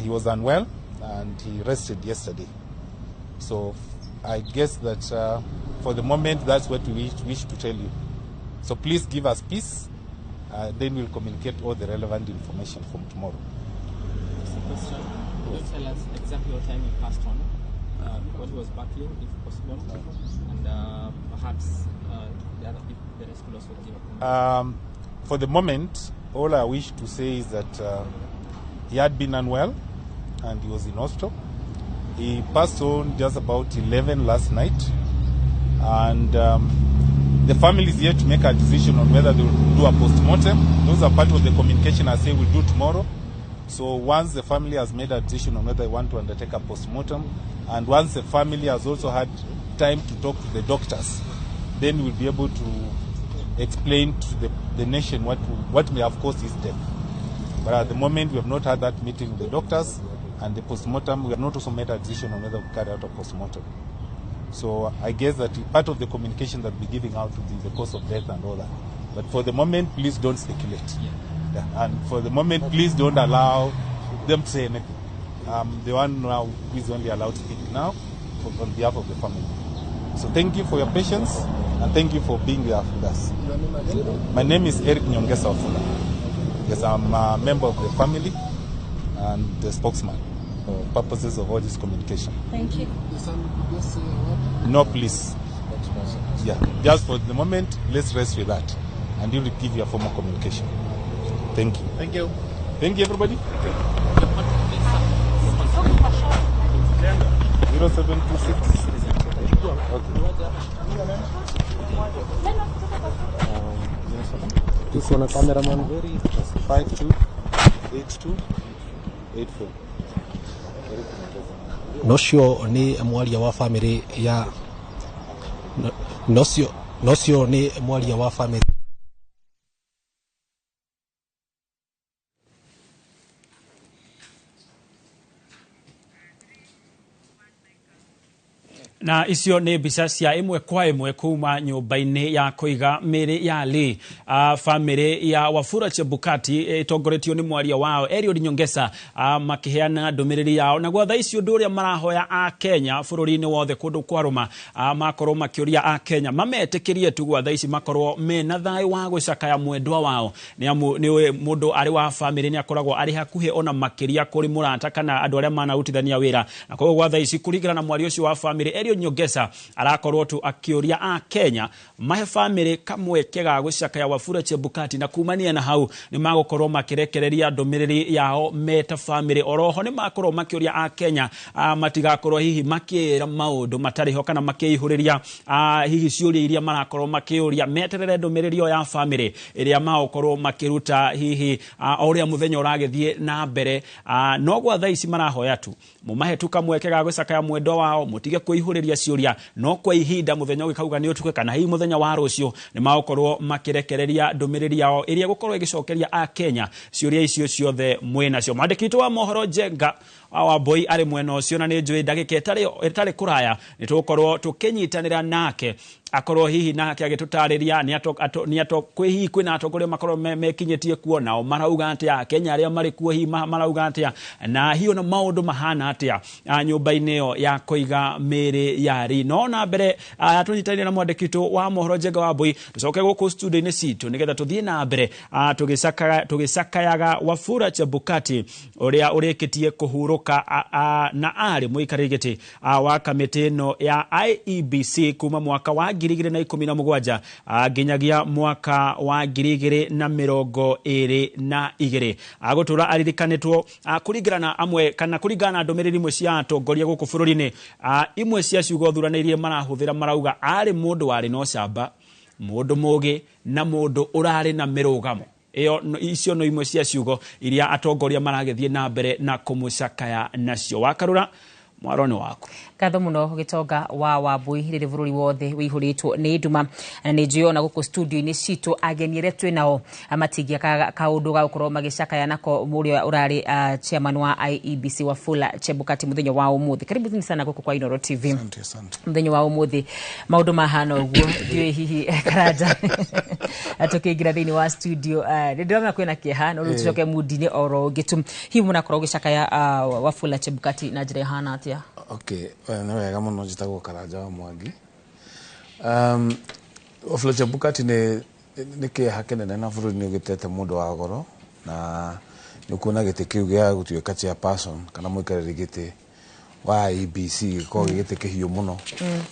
He was unwell and he rested yesterday. So I guess that for the moment, that's what we wish to tell you. So please give us peace. Then we'll communicate all the relevant information from tomorrow. Just a question. Could you tell us exactly what time he passed on, what he was battling, if possible, and perhaps the other people, the rest could also give a comment. For the moment, all I wish to say is that he had been unwell and he was in hospital. He passed on just about 11 last night, and the family is yet to make a decision on whether they will do a post-mortem. Those are part of the communication I say we'll do tomorrow. So once the family has made a decision on whether they want to undertake a post-mortem, and once the family has also had time to talk to the doctors, then we'll be able to explain to the nation what may have caused his death. But at the moment, we have not had that meeting with the doctors, and the post-mortem, we have not also made a decision on whether we carry out a post-mortem. So I guess that part of the communication that we're giving out will be the cause of death and all that. But for the moment, please don't speculate. Yeah. And for the moment, please don't allow them to say anything. The one now who is only allowed to speak now on behalf of the family. So thank you for your patience, and thank you for being there with us. My name is Eric Nyongesa Wafula. Yes, I'm a member of the family. and the spokesman for purposes of all this communication. Thank you. No, please. Yeah, just for the moment, let's rest with that and you will give your formal communication. Thank you. Thank you. Thank you, everybody. 0726. Okay. Tuko na cameraman. 52 82 84. Nocio nĩ mwaria wa famĩlĩ ya nocio nocio nĩ mwaria wa famĩlĩ. Na icio nĩ mbica cia ĩmwe kwa ĩmwe kuma nyũmba-inĩ ya kũiga mĩĩrĩ ya Lee. Famĩlĩ ya Wafula Chebukati ĩtongoretio nĩ mwaria wao Eliud Nyongesa, makĩheana ndũmĩrĩri yao na gwa thaa ici ũndũ ũrĩa marahoya a Kenya bũrũri-inĩ wothe kũndũ kwarũma, makorwo makĩũria a Kenya mametĩkĩrie tu gwa thaa ici makorwo mena thayũ wa gũcakaya mwendwa wao, nĩ amu nĩ mũndũ arĩ wa famĩlĩ nĩ akoragwo arĩ hakuhĩ ona makĩria kũrĩ mũrata kana andũ arĩa manarutithania wĩra, na koguo gwa thaa ici kũringana na mwaria ũcio wa famĩlĩ Eliud Nyongesa arakorwo tu akĩũria a Kenya mahe famĩlĩ kamweke ga gũcakaya Wafula Chebukati, na kumania na hau nĩ magũkorwo makĩrekereria ndũmĩrĩri yao meta famĩlĩ. Oroho nĩ makorwo makĩũria a Kenya matigakorwo hihi makĩra maũndũ matarĩ ho kana makĩihũrĩria hihi ciũria iria marakorwo makĩũria, meterere ndũmĩrĩri ĩyo ya famĩlĩ ĩrĩa magũkorwo makĩruta hihi o ũrĩa mũthenya ũragĩthiĩ na mbere. No gwa thaa ici marahoya tu mũmahe tu kamweke ga gũcakaya mwendwa wao, mũtige kwĩihũrĩria ciũria, no kwa ihinda mũthenya ũgĩkauga nĩ ũtuke kana hihi mũthenya wa rũciũ nĩ magũkorwo makĩrekereria ndũmĩrĩri yao ĩrĩa ĩgũkorwo ĩgĩcokeria a Kenya ciũria icio ciothe mwĩnacio. Mwandĩki witũ wa mohoro Njenga wa Mbui arĩ mwena ũcio na nĩ njũĩ ndagĩka ĩtarĩ kũraya nĩ tũgũkorwo tũkĩnyitanĩra nake akorwo hihi nake agĩtũtarĩria nĩ hihi kwĩna atongoria makorwo mekinyĩtie kuo nao marauga atĩa, Kenya arĩa marĩ kuo hihi marauga atĩa, na hihi ona maũndũ mahana atĩa nyũmba-inĩ ĩyo ya kũiga mĩĩrĩ ya Lee. No na mbere tũnyitanĩre na mwandĩki witũ wa mohoro Njenga wa Mbui tũcoke gũkũ studio-inĩ citũ nĩgetha tũthiĩ na mbere tũgĩcakayaga Wafula Chebukati ũrĩa ũrĩkĩtie kũhurũka na arĩ mũikarĩri gĩtĩ wa kamĩtĩ ĩno ya IEBC kuma mwaka wa 2017 nginyagia mwaka wa 2022. Agũtũra aririkanĩtwo kũringana na amwe kana kũringana na ndũmĩrĩri imwe cia atongoria gũkũ bũrũri-inĩ, imwe cia ciugo thuranĩirie marahũthĩra marauga arĩ mũndũ warĩ na ũcamba, mũndũ mũgĩ na mũndũ ũrarĩ na mĩrũgamo. Ĩyo icio no imwe cia ciugo iria atongoria maragĩthiĩ na mbere na kũmũcakaya nacio. Wakarũra mwaro nĩ waku. Ngatho muno Gitonga wa Wambui rĩrĩ bũrũri wothe wĩihũrĩtwo nĩ nduma, na nĩ njũĩ ona gũkũ studio-inĩ citũ ageni arĩa twĩ nao matingia kaũndũ ga gũkorwo magĩcakaya nako mũrĩa ũrarĩ chairman wa IEBC Wafula Chebukati mũthenya wa ũmũthĩ. Karibu sana gũkũ kwa Inooro TV. Asante, asante. Mũthenya wa ũmũthĩ maũndũ mahana ũguo ndiũĩ hihi Karanja tũkĩingĩra thĩinĩ wa studio nĩ ndĩrona kwĩna kĩeha no rĩu tũcoke mundi-inĩ oro ũngĩ tu, hihi mũrakorwo ũgĩcakaya Wafula Chebukati na njĩra ĩhana atĩa? Okay, nĩ wega mũno, njĩtagwo Karanja wa Mwangi. Wafula Chebukati nĩ kĩeha kĩnene na bũrũri nĩ ũgĩtete mũndũ wa goro, na nĩ ũkuona gĩtĩ kĩu gĩa gũtuĩka chairperson kana mũikarĩri gĩtĩ wa IEBC gĩkoragwo gĩ gĩtĩ kĩhiũ mũno,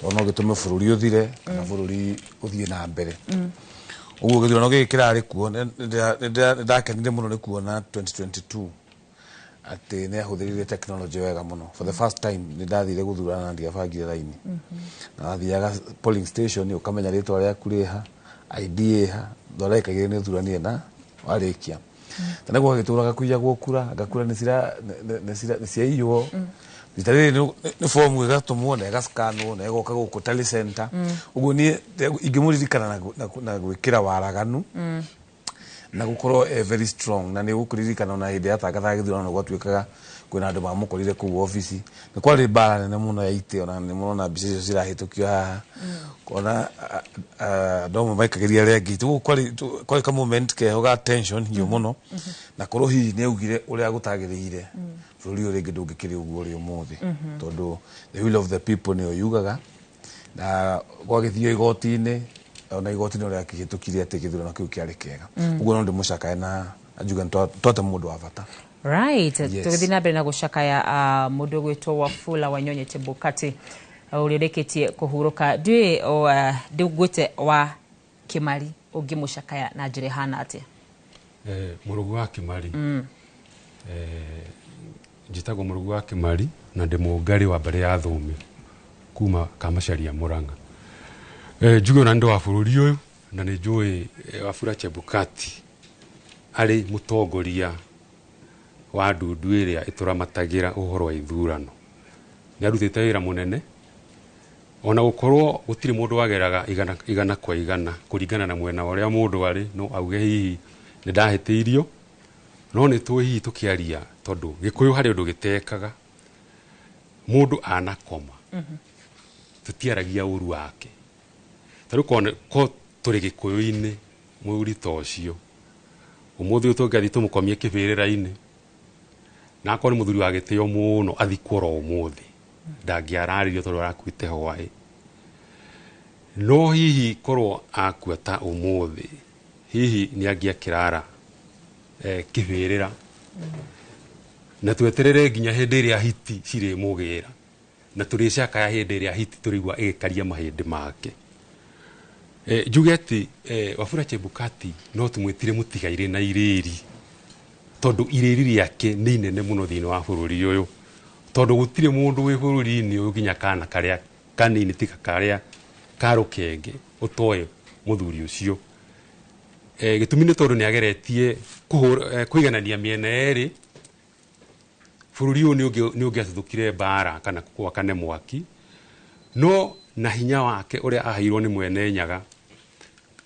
tondũ no gĩtũme bũrũri ũthire kana bũrũri ũthiĩ na mbere. Ũguo gĩthurano gĩkĩ kĩrarĩ kuo nĩ ndakenire mũno nĩ kuona 2022 atĩ nĩ ahũthĩrire technology wega mũno. For the first time nĩ ndathire gũthurana na ndiabangire raini, na wathiaga polling station ũkamenya rĩtwa rĩaku rĩha, ID ĩha, ndagĩka igĩrĩ nĩ ũthuranire na warĩkia. Tene gwagĩtũraga kũiyagwo kura, ngakura nĩ ciaiywo. Rita rĩrĩ nĩ fomu ĩgatũmwo na ĩgacanwo na ĩgoka gũkũ tally center. Ũguo niĩ ingĩmũririkana na gwĩkĩra waraganu na gũkorwo very strong, na nĩ gũkũririkana ona hĩndĩ yatangathaga gĩthurano gwatuĩkaga kwĩna andũ mamũkorire kũu obici, nĩ kwarĩ mbara nene mũno ya itĩ, ona nĩ mũrona mbica icio cirahĩtũkio haha, kuona andũ amwe maikagĩria arĩa angĩ itĩ. Ũguo kwarĩ ka moment keho ga tension hiũ mũno, na korwo hihi nĩ augire ũrĩa gũtagĩrĩire bũrũri ũyũ rĩngĩ ndũngĩkĩrĩ ũguo ũrĩ ũmũthĩ, tondũ the will of the people nĩyo yugaga, na gwagĩthio igoti-inĩ ona igoti-inĩ ũrĩa akĩhĩtũkirie atĩ gĩthurano kĩu kĩarĩ kĩega. Ũguo no ndĩmũcakae na njuge nĩ twate mũndũ wa bata. Right. Yes. Tũgĩthiĩ na mbere na gũcakaya mũndũ ũgwĩtwo Wafula Wanyonyi Chebukati ũrĩa ũrĩkĩtie kũhurũka. Ndiũĩ ndĩngwĩte wa Kĩmari ũngĩmũcakaya na njĩra ĩhana atĩa? Mũrũgu wa Kĩmari. Njĩtagwo Mũrũgu wa Kĩmari na ndĩ mũngarĩ wa mbarĩ ya Thũme kuma Kamacharia Mũrang'a. Njuge ona nĩ ndĩ wa bũrũri ũyũ na nĩ njũĩ Wafula Chebukati arĩ mũtongoria wa ndundu ĩrĩa ĩtũramatagĩra ũhoro wa ithurano. Nĩ arutĩte wĩra mũnene ona gũkorwo gũtirĩ mũndũ wageraga igana, igana kwa igana kũringana na mwena ũrĩa mũndũ arĩ, no auge hihi nĩ ndahĩtĩirio, no nĩ tũĩ hihi tũkĩaria tondũ Gĩkũyũ harĩ ũndũ gĩtekaga mũndũ anakoma tũtiaragia ũru wake. Ta rĩu ko tũrĩ Gĩkũyũ-inĩ mũruri ta ũcio ũmũthĩ ũyũ tũngĩathiĩ tũmũkomie kĩbĩrĩra-inĩ na akorwo nĩ mũthuri wa gĩtĩo mũno athikwo oro ũmũthĩ ndangĩararĩrio tondũ arakuĩte hwaĩ. No hihi korwo akua ta ũmũthĩ hihi nĩ angĩakĩrara kĩbĩrĩra na tweterere nginya hĩndĩ ĩrĩa hiti cirĩmũgĩra na tũrĩcakaya hĩndĩ ĩrĩa hiti tũrĩigua ĩgĩkaria mahĩndĩ make. Njuge atĩ Wafula Chebukati no tũmwĩtire mũtigairĩ na irĩri tondũ irĩri rĩake nĩ inene mũno thĩinĩ wa bũrũri ũyũ tondũ gũtirĩ mũndũ wĩ bũrũri-inĩ ũyũ nginya kana karĩa kanini tiga karĩa ka rũkenge ũtoĩ mũthuri ũcio. Gĩtũmi nĩ tondũ nĩ ageretie kũiganania mĩena yerĩ. Bũrũri ũyũ nĩ ũngĩatuthũkire mbara kana gwakane mwaki, no na hinya wake ũrĩa aheirwo nĩ mwene Nyaga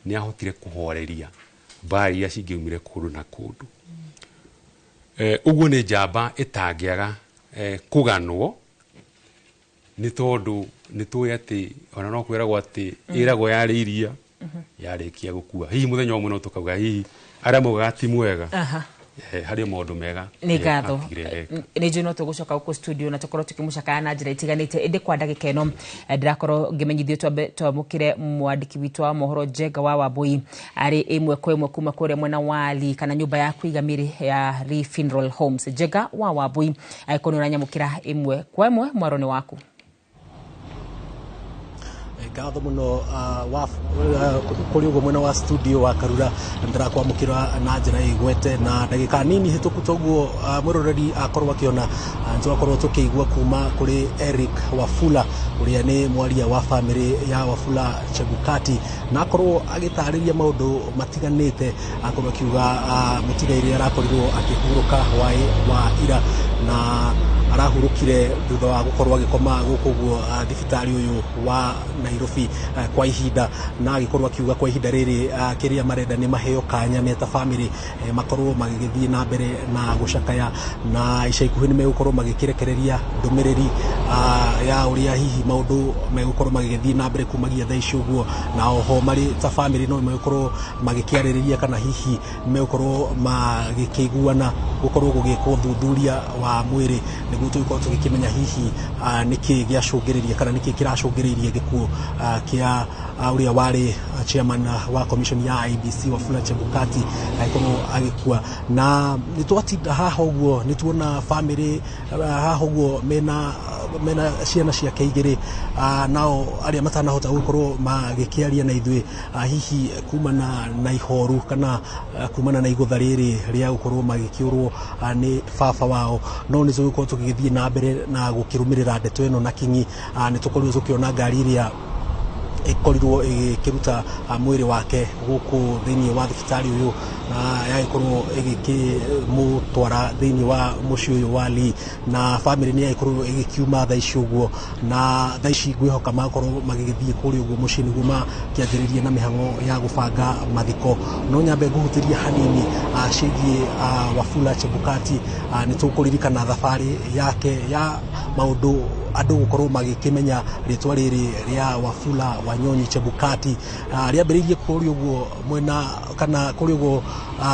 nĩ ahotire kũhoreria mbara iria cingĩaumire kũndũ na kũndũ. Ũguo nĩ njamba ĩtangĩaga kũganwo nĩ tondũ nĩ tũĩ atĩ ona no kwĩragwo atĩ ĩragwo yarĩ iria yarĩkia gũkua. Hihi mũthenya ũmwe no tũkauga hihi arĩa maugaga ti mwega harĩ maũndũ mega Nĩ ngatho. atigire eka. Nĩ njũĩ no tũgũcoka gũkũ studio na tũkorwo tũkĩmũcakaya na njĩra itiganĩte, ĩndĩ kwa ndagĩka ĩno ndĩrakorwo ngĩmenyithio twambe twamũkĩre mwandĩki witũ wa mohoro Njenga wa Wambui arĩ ĩmwe kwa ĩmwe kuma kũrĩa mwena wa Lee kana nyũmba ya kũiga mĩrĩ ya Lee Funeral Homes. Njenga wa Wambui, angĩkorwo nĩ ũranyamũkĩra ĩmwe kwa ĩmwe, mwaro nĩ waku. Ngatho muno kuri uguo mwena wa studio wa Karura ndirakwamukira na njira igwete na ndagika nini hituku toguo mwiroreri akorwo akiona nitwakorwo tukiigua kuma kuri Eric Wafula uria ni mwaria wa family ya Wafula Chebukati na akorwo agitariria maundu matiganite akorwo akiuga mutigaire arakorirwo akihuruka hwai wa ira na arahurukire thutha wa gukorwo agikoma guku guo thibitari uyu wa Nairobi kwa ihinda na agikorwo akiuga kwa ihinda riri kiria marenda ni maheo kanya meta family makorwo magigithie na mbere na gucakaya na ica ikuhi ni megukorwo magikirekereria ndumiriri ya uria hihi maundu megukorwo magigithie na mbere kumagia thaa ici uguo na oho mari ta family no megukorwo magikiaririria kana hihi megukorwo magikiguana gukorwo gugikwo thuthuria wa mwiri niguo tugikorwo tugikimenya hihi niki giacũngĩrĩria kana niki kiracũngĩrĩirie gĩkuũ kia uria wari chairman wa commission ya IEBC Wafula Chebukati agĩkorwo agĩkua na nĩtwatinda haha ũguo nĩtuona family haha ũguo mena ciana ciake igĩrĩ nao arĩa matanahota gũkorwo magĩkĩaria na ithuĩ hihi kumana na ihoru kana kumana na igũtha rĩrĩ rĩa gũkorwo magĩkĩũrwo nĩ baba wao no nĩ tũgũkorwo tũgĩthiĩ na mbere na gũkĩrũmĩrĩra ndeto ĩno na kinyi. Nĩ tũkorirwo tũkĩona ngari ĩrĩa ikorirwo ikiruta mwiri wake guku thiini wa thibitari uyu na yagikorwo igikimutwara thiini wa mucii uyu wa Lee na family ni yagikorwo igikiuma thaa ici uguo na thaa ici ngwihoka makorwo magigithie kuria uguo mucii niguo makianjiririe na mihango ya gubanga mathiko. No nyambe nguhutirie hanini cigie Wafula Chebukati ni tukuririkana thabari yake ya maundu andu gukorwo magikimenya ritwa riri ria Wafula Wanyonyi Chebukati riambiririe kuria uguo mwena kana kũrĩ ũguo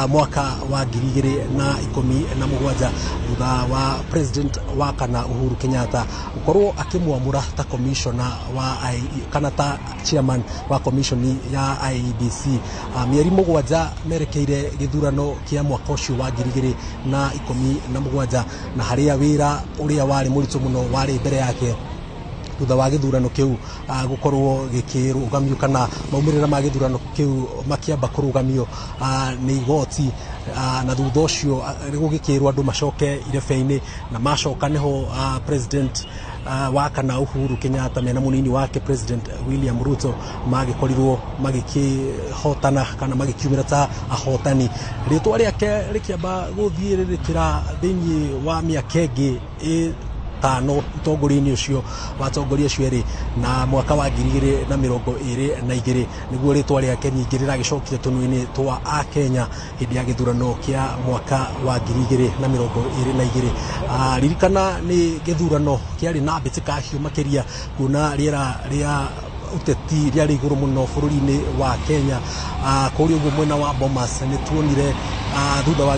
mwaka wa 2017 thutha wa president wa kana Uhuru Kenyatta gũkorwo akĩmwamũra ta commissioner wa kana ta chairman wa commission ya IEBC mĩeri 7 merekeire gĩthurano kĩa mwaka ũcio wa 2017 na harĩa wĩra ũrĩa warĩ mũritũ mũno warĩ mbere yake thutha wa gĩthurano kĩu gũkorwo gĩkĩrũgamio kana maumĩrĩra ma gĩthurano kĩu makĩamba kũrũgamio nĩ igoti na thutha ũcio gũgĩkĩrwo andũ macoke irebe-inĩ na macoka nĩho president wa kana Uhuru Kenyatta mena mũnini wake President William Ruto magĩkorirwo magĩkĩhotana kana magĩkiumĩra ta ahotani. Rĩtwa rĩake rĩkĩamba gũthiĩrĩrĩkĩra thĩinĩ wa mĩaka ĩngĩ 5 ũtongoria-inĩ ũcio wa atongoria acio erĩ na mwaka wa 2022 nĩguo rĩtwa rĩake ningĩ rĩragĩcokire tũnua-inĩ twa Akenya hĩndĩ ya gĩthurano kĩa mwaka wa 2022. Ririkana nĩ gĩthurano kĩarĩ na mbĩtĩka hiũ makĩria kuona rĩera rĩa uteti rĩarĩ igũrũ mũno bũrũri-inĩ wa Kenya. Kũrĩa ũguo mwena wa Bomas nĩ tuonire thutha wa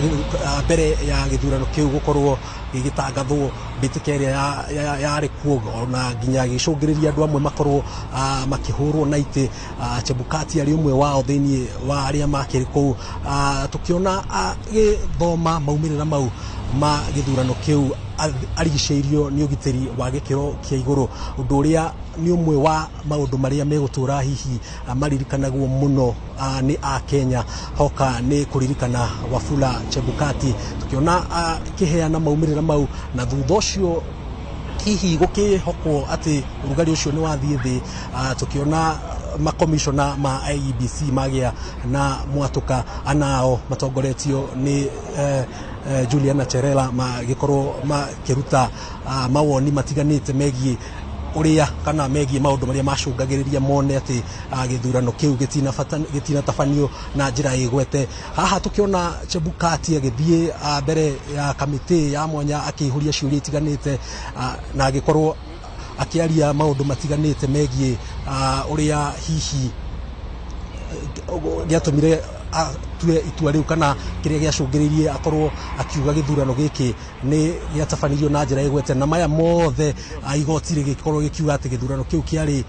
mbere ya gĩthurano kĩu gũkorwo gĩgĩtangathwo mbĩtĩka ĩrĩa yarĩ kuo ona nginya gĩcũngĩrĩria andũ amwe makorwo makĩhũrwo na itĩ. Chebukati arĩ ũmwe wao thĩinĩ wa arĩa makĩrĩ kũu. Tũkĩona agĩthoma maumĩrĩra mau ma gĩthurano kĩu arigicĩirio nĩ ũgitĩri wa gĩkĩro kĩa igũrũ, ũndũ ũrĩa nĩ ũmwe wa maũndũ marĩa megũtũra hihi maririkanagwo mũno nĩ Akenya hoka nĩ kũririkana Wafula Chebukati. Tũkĩona akĩheana maumĩrĩra mau na thutha ũcio hihi gũkĩhokwo atĩ ũrugarĩ ũcio nĩ wathiĩ thĩ. Tũkĩona makomishona ma IEBC magĩa na mwatũka anao matongoretio nĩ Juliana Cherera magĩkorwo makĩruta mawoni matiganĩte megiĩ ũrĩa kana megiĩ maũndũ marĩa macũngagĩrĩria mone atĩ gĩthurano kĩu gĩtinatabanio na njĩra ĩgwete. Haha tũkĩona Chebukati agĩthiĩ mbere ya kamĩtĩ ya mwanya akĩihũria ciũria itiganĩte na agĩkorwo akĩaria maũndũ matiganĩte megiĩ ũrĩa hihi gĩatũmire atue itua rĩu kana kĩrĩa gĩacũngĩrĩirie akorwo akiuga gĩthurano gĩkĩ nĩ gĩatabanirio na njĩra ĩgwete, na maya mothe igoti rĩgĩkorwo gĩkiuga atĩ gĩthurano kĩu kĩarĩ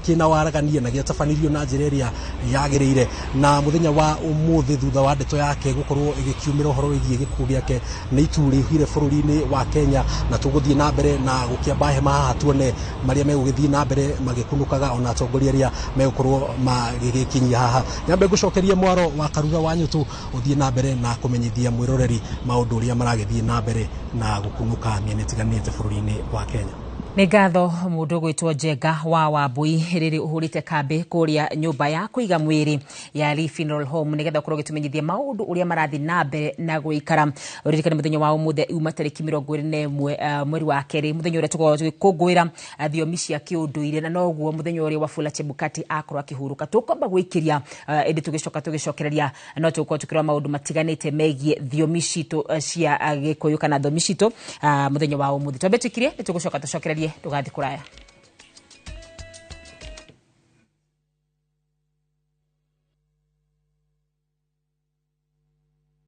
kĩna waragania na gĩatabanirio na njĩra ĩrĩa yagĩrĩire. Na mũthenya wa ũmũthĩ thutha wa ndeto yake gũkorwo ĩgĩkiumĩra ũhoro wĩgiĩ gĩkuũ gĩake nĩ itu rĩihũire bũrũri-inĩ wa Kenya, na tũgũthiĩ na mbere na gũkĩamba hema haha tuone marĩa megũgĩthiĩ na mbere magĩkunũkaga ona atongoria arĩa megũkorwo magĩgĩkinyia haha. Nyambe ngũcokerie mwaro wa Karura wa Nyũtũ ũthiĩ na mbere na kũmenyithia mwĩroreri maũndũ ũrĩa maragĩthiĩ na mbere na gũkunũka mĩena ĩtiganĩte bũrũri-inĩ wa Kenya. Nĩ ngatho mũndũ gwĩtwo Njenga wa Wambui rĩrĩ ũhũrĩte kambĩ kũrĩa nyũmba ya kũiga mwĩrĩ ya Lee Funeral Home nĩgetha ũkorwo ũgĩtũmenyithia maũndũ ũrĩa marathiĩ na mbere na gũikara. Ũririkane mũthenya wa ũmũthĩ uma tarĩki 21 mweri wa kerĩ, mũthenya ũrĩa tũkoragwo tũgĩkũngũĩra thiomi cia kĩũndũire, na noguo mũthenya ũrĩa Wafula Chebukati akorwo akĩhurũka. Tũkwamba gwĩkĩria ĩndĩ tũgĩcoka tũgĩcokereria no tũgũkorwo tũkĩrora maũndũ matiganĩte megiĩ thiomi citũ cia Gĩkũyũ kana thiomi citũ mũthenya wa ũmũthĩ. Twambe twĩkirie nĩ tũgũcoka tũcokererie, ndũgathiĩ kũraya.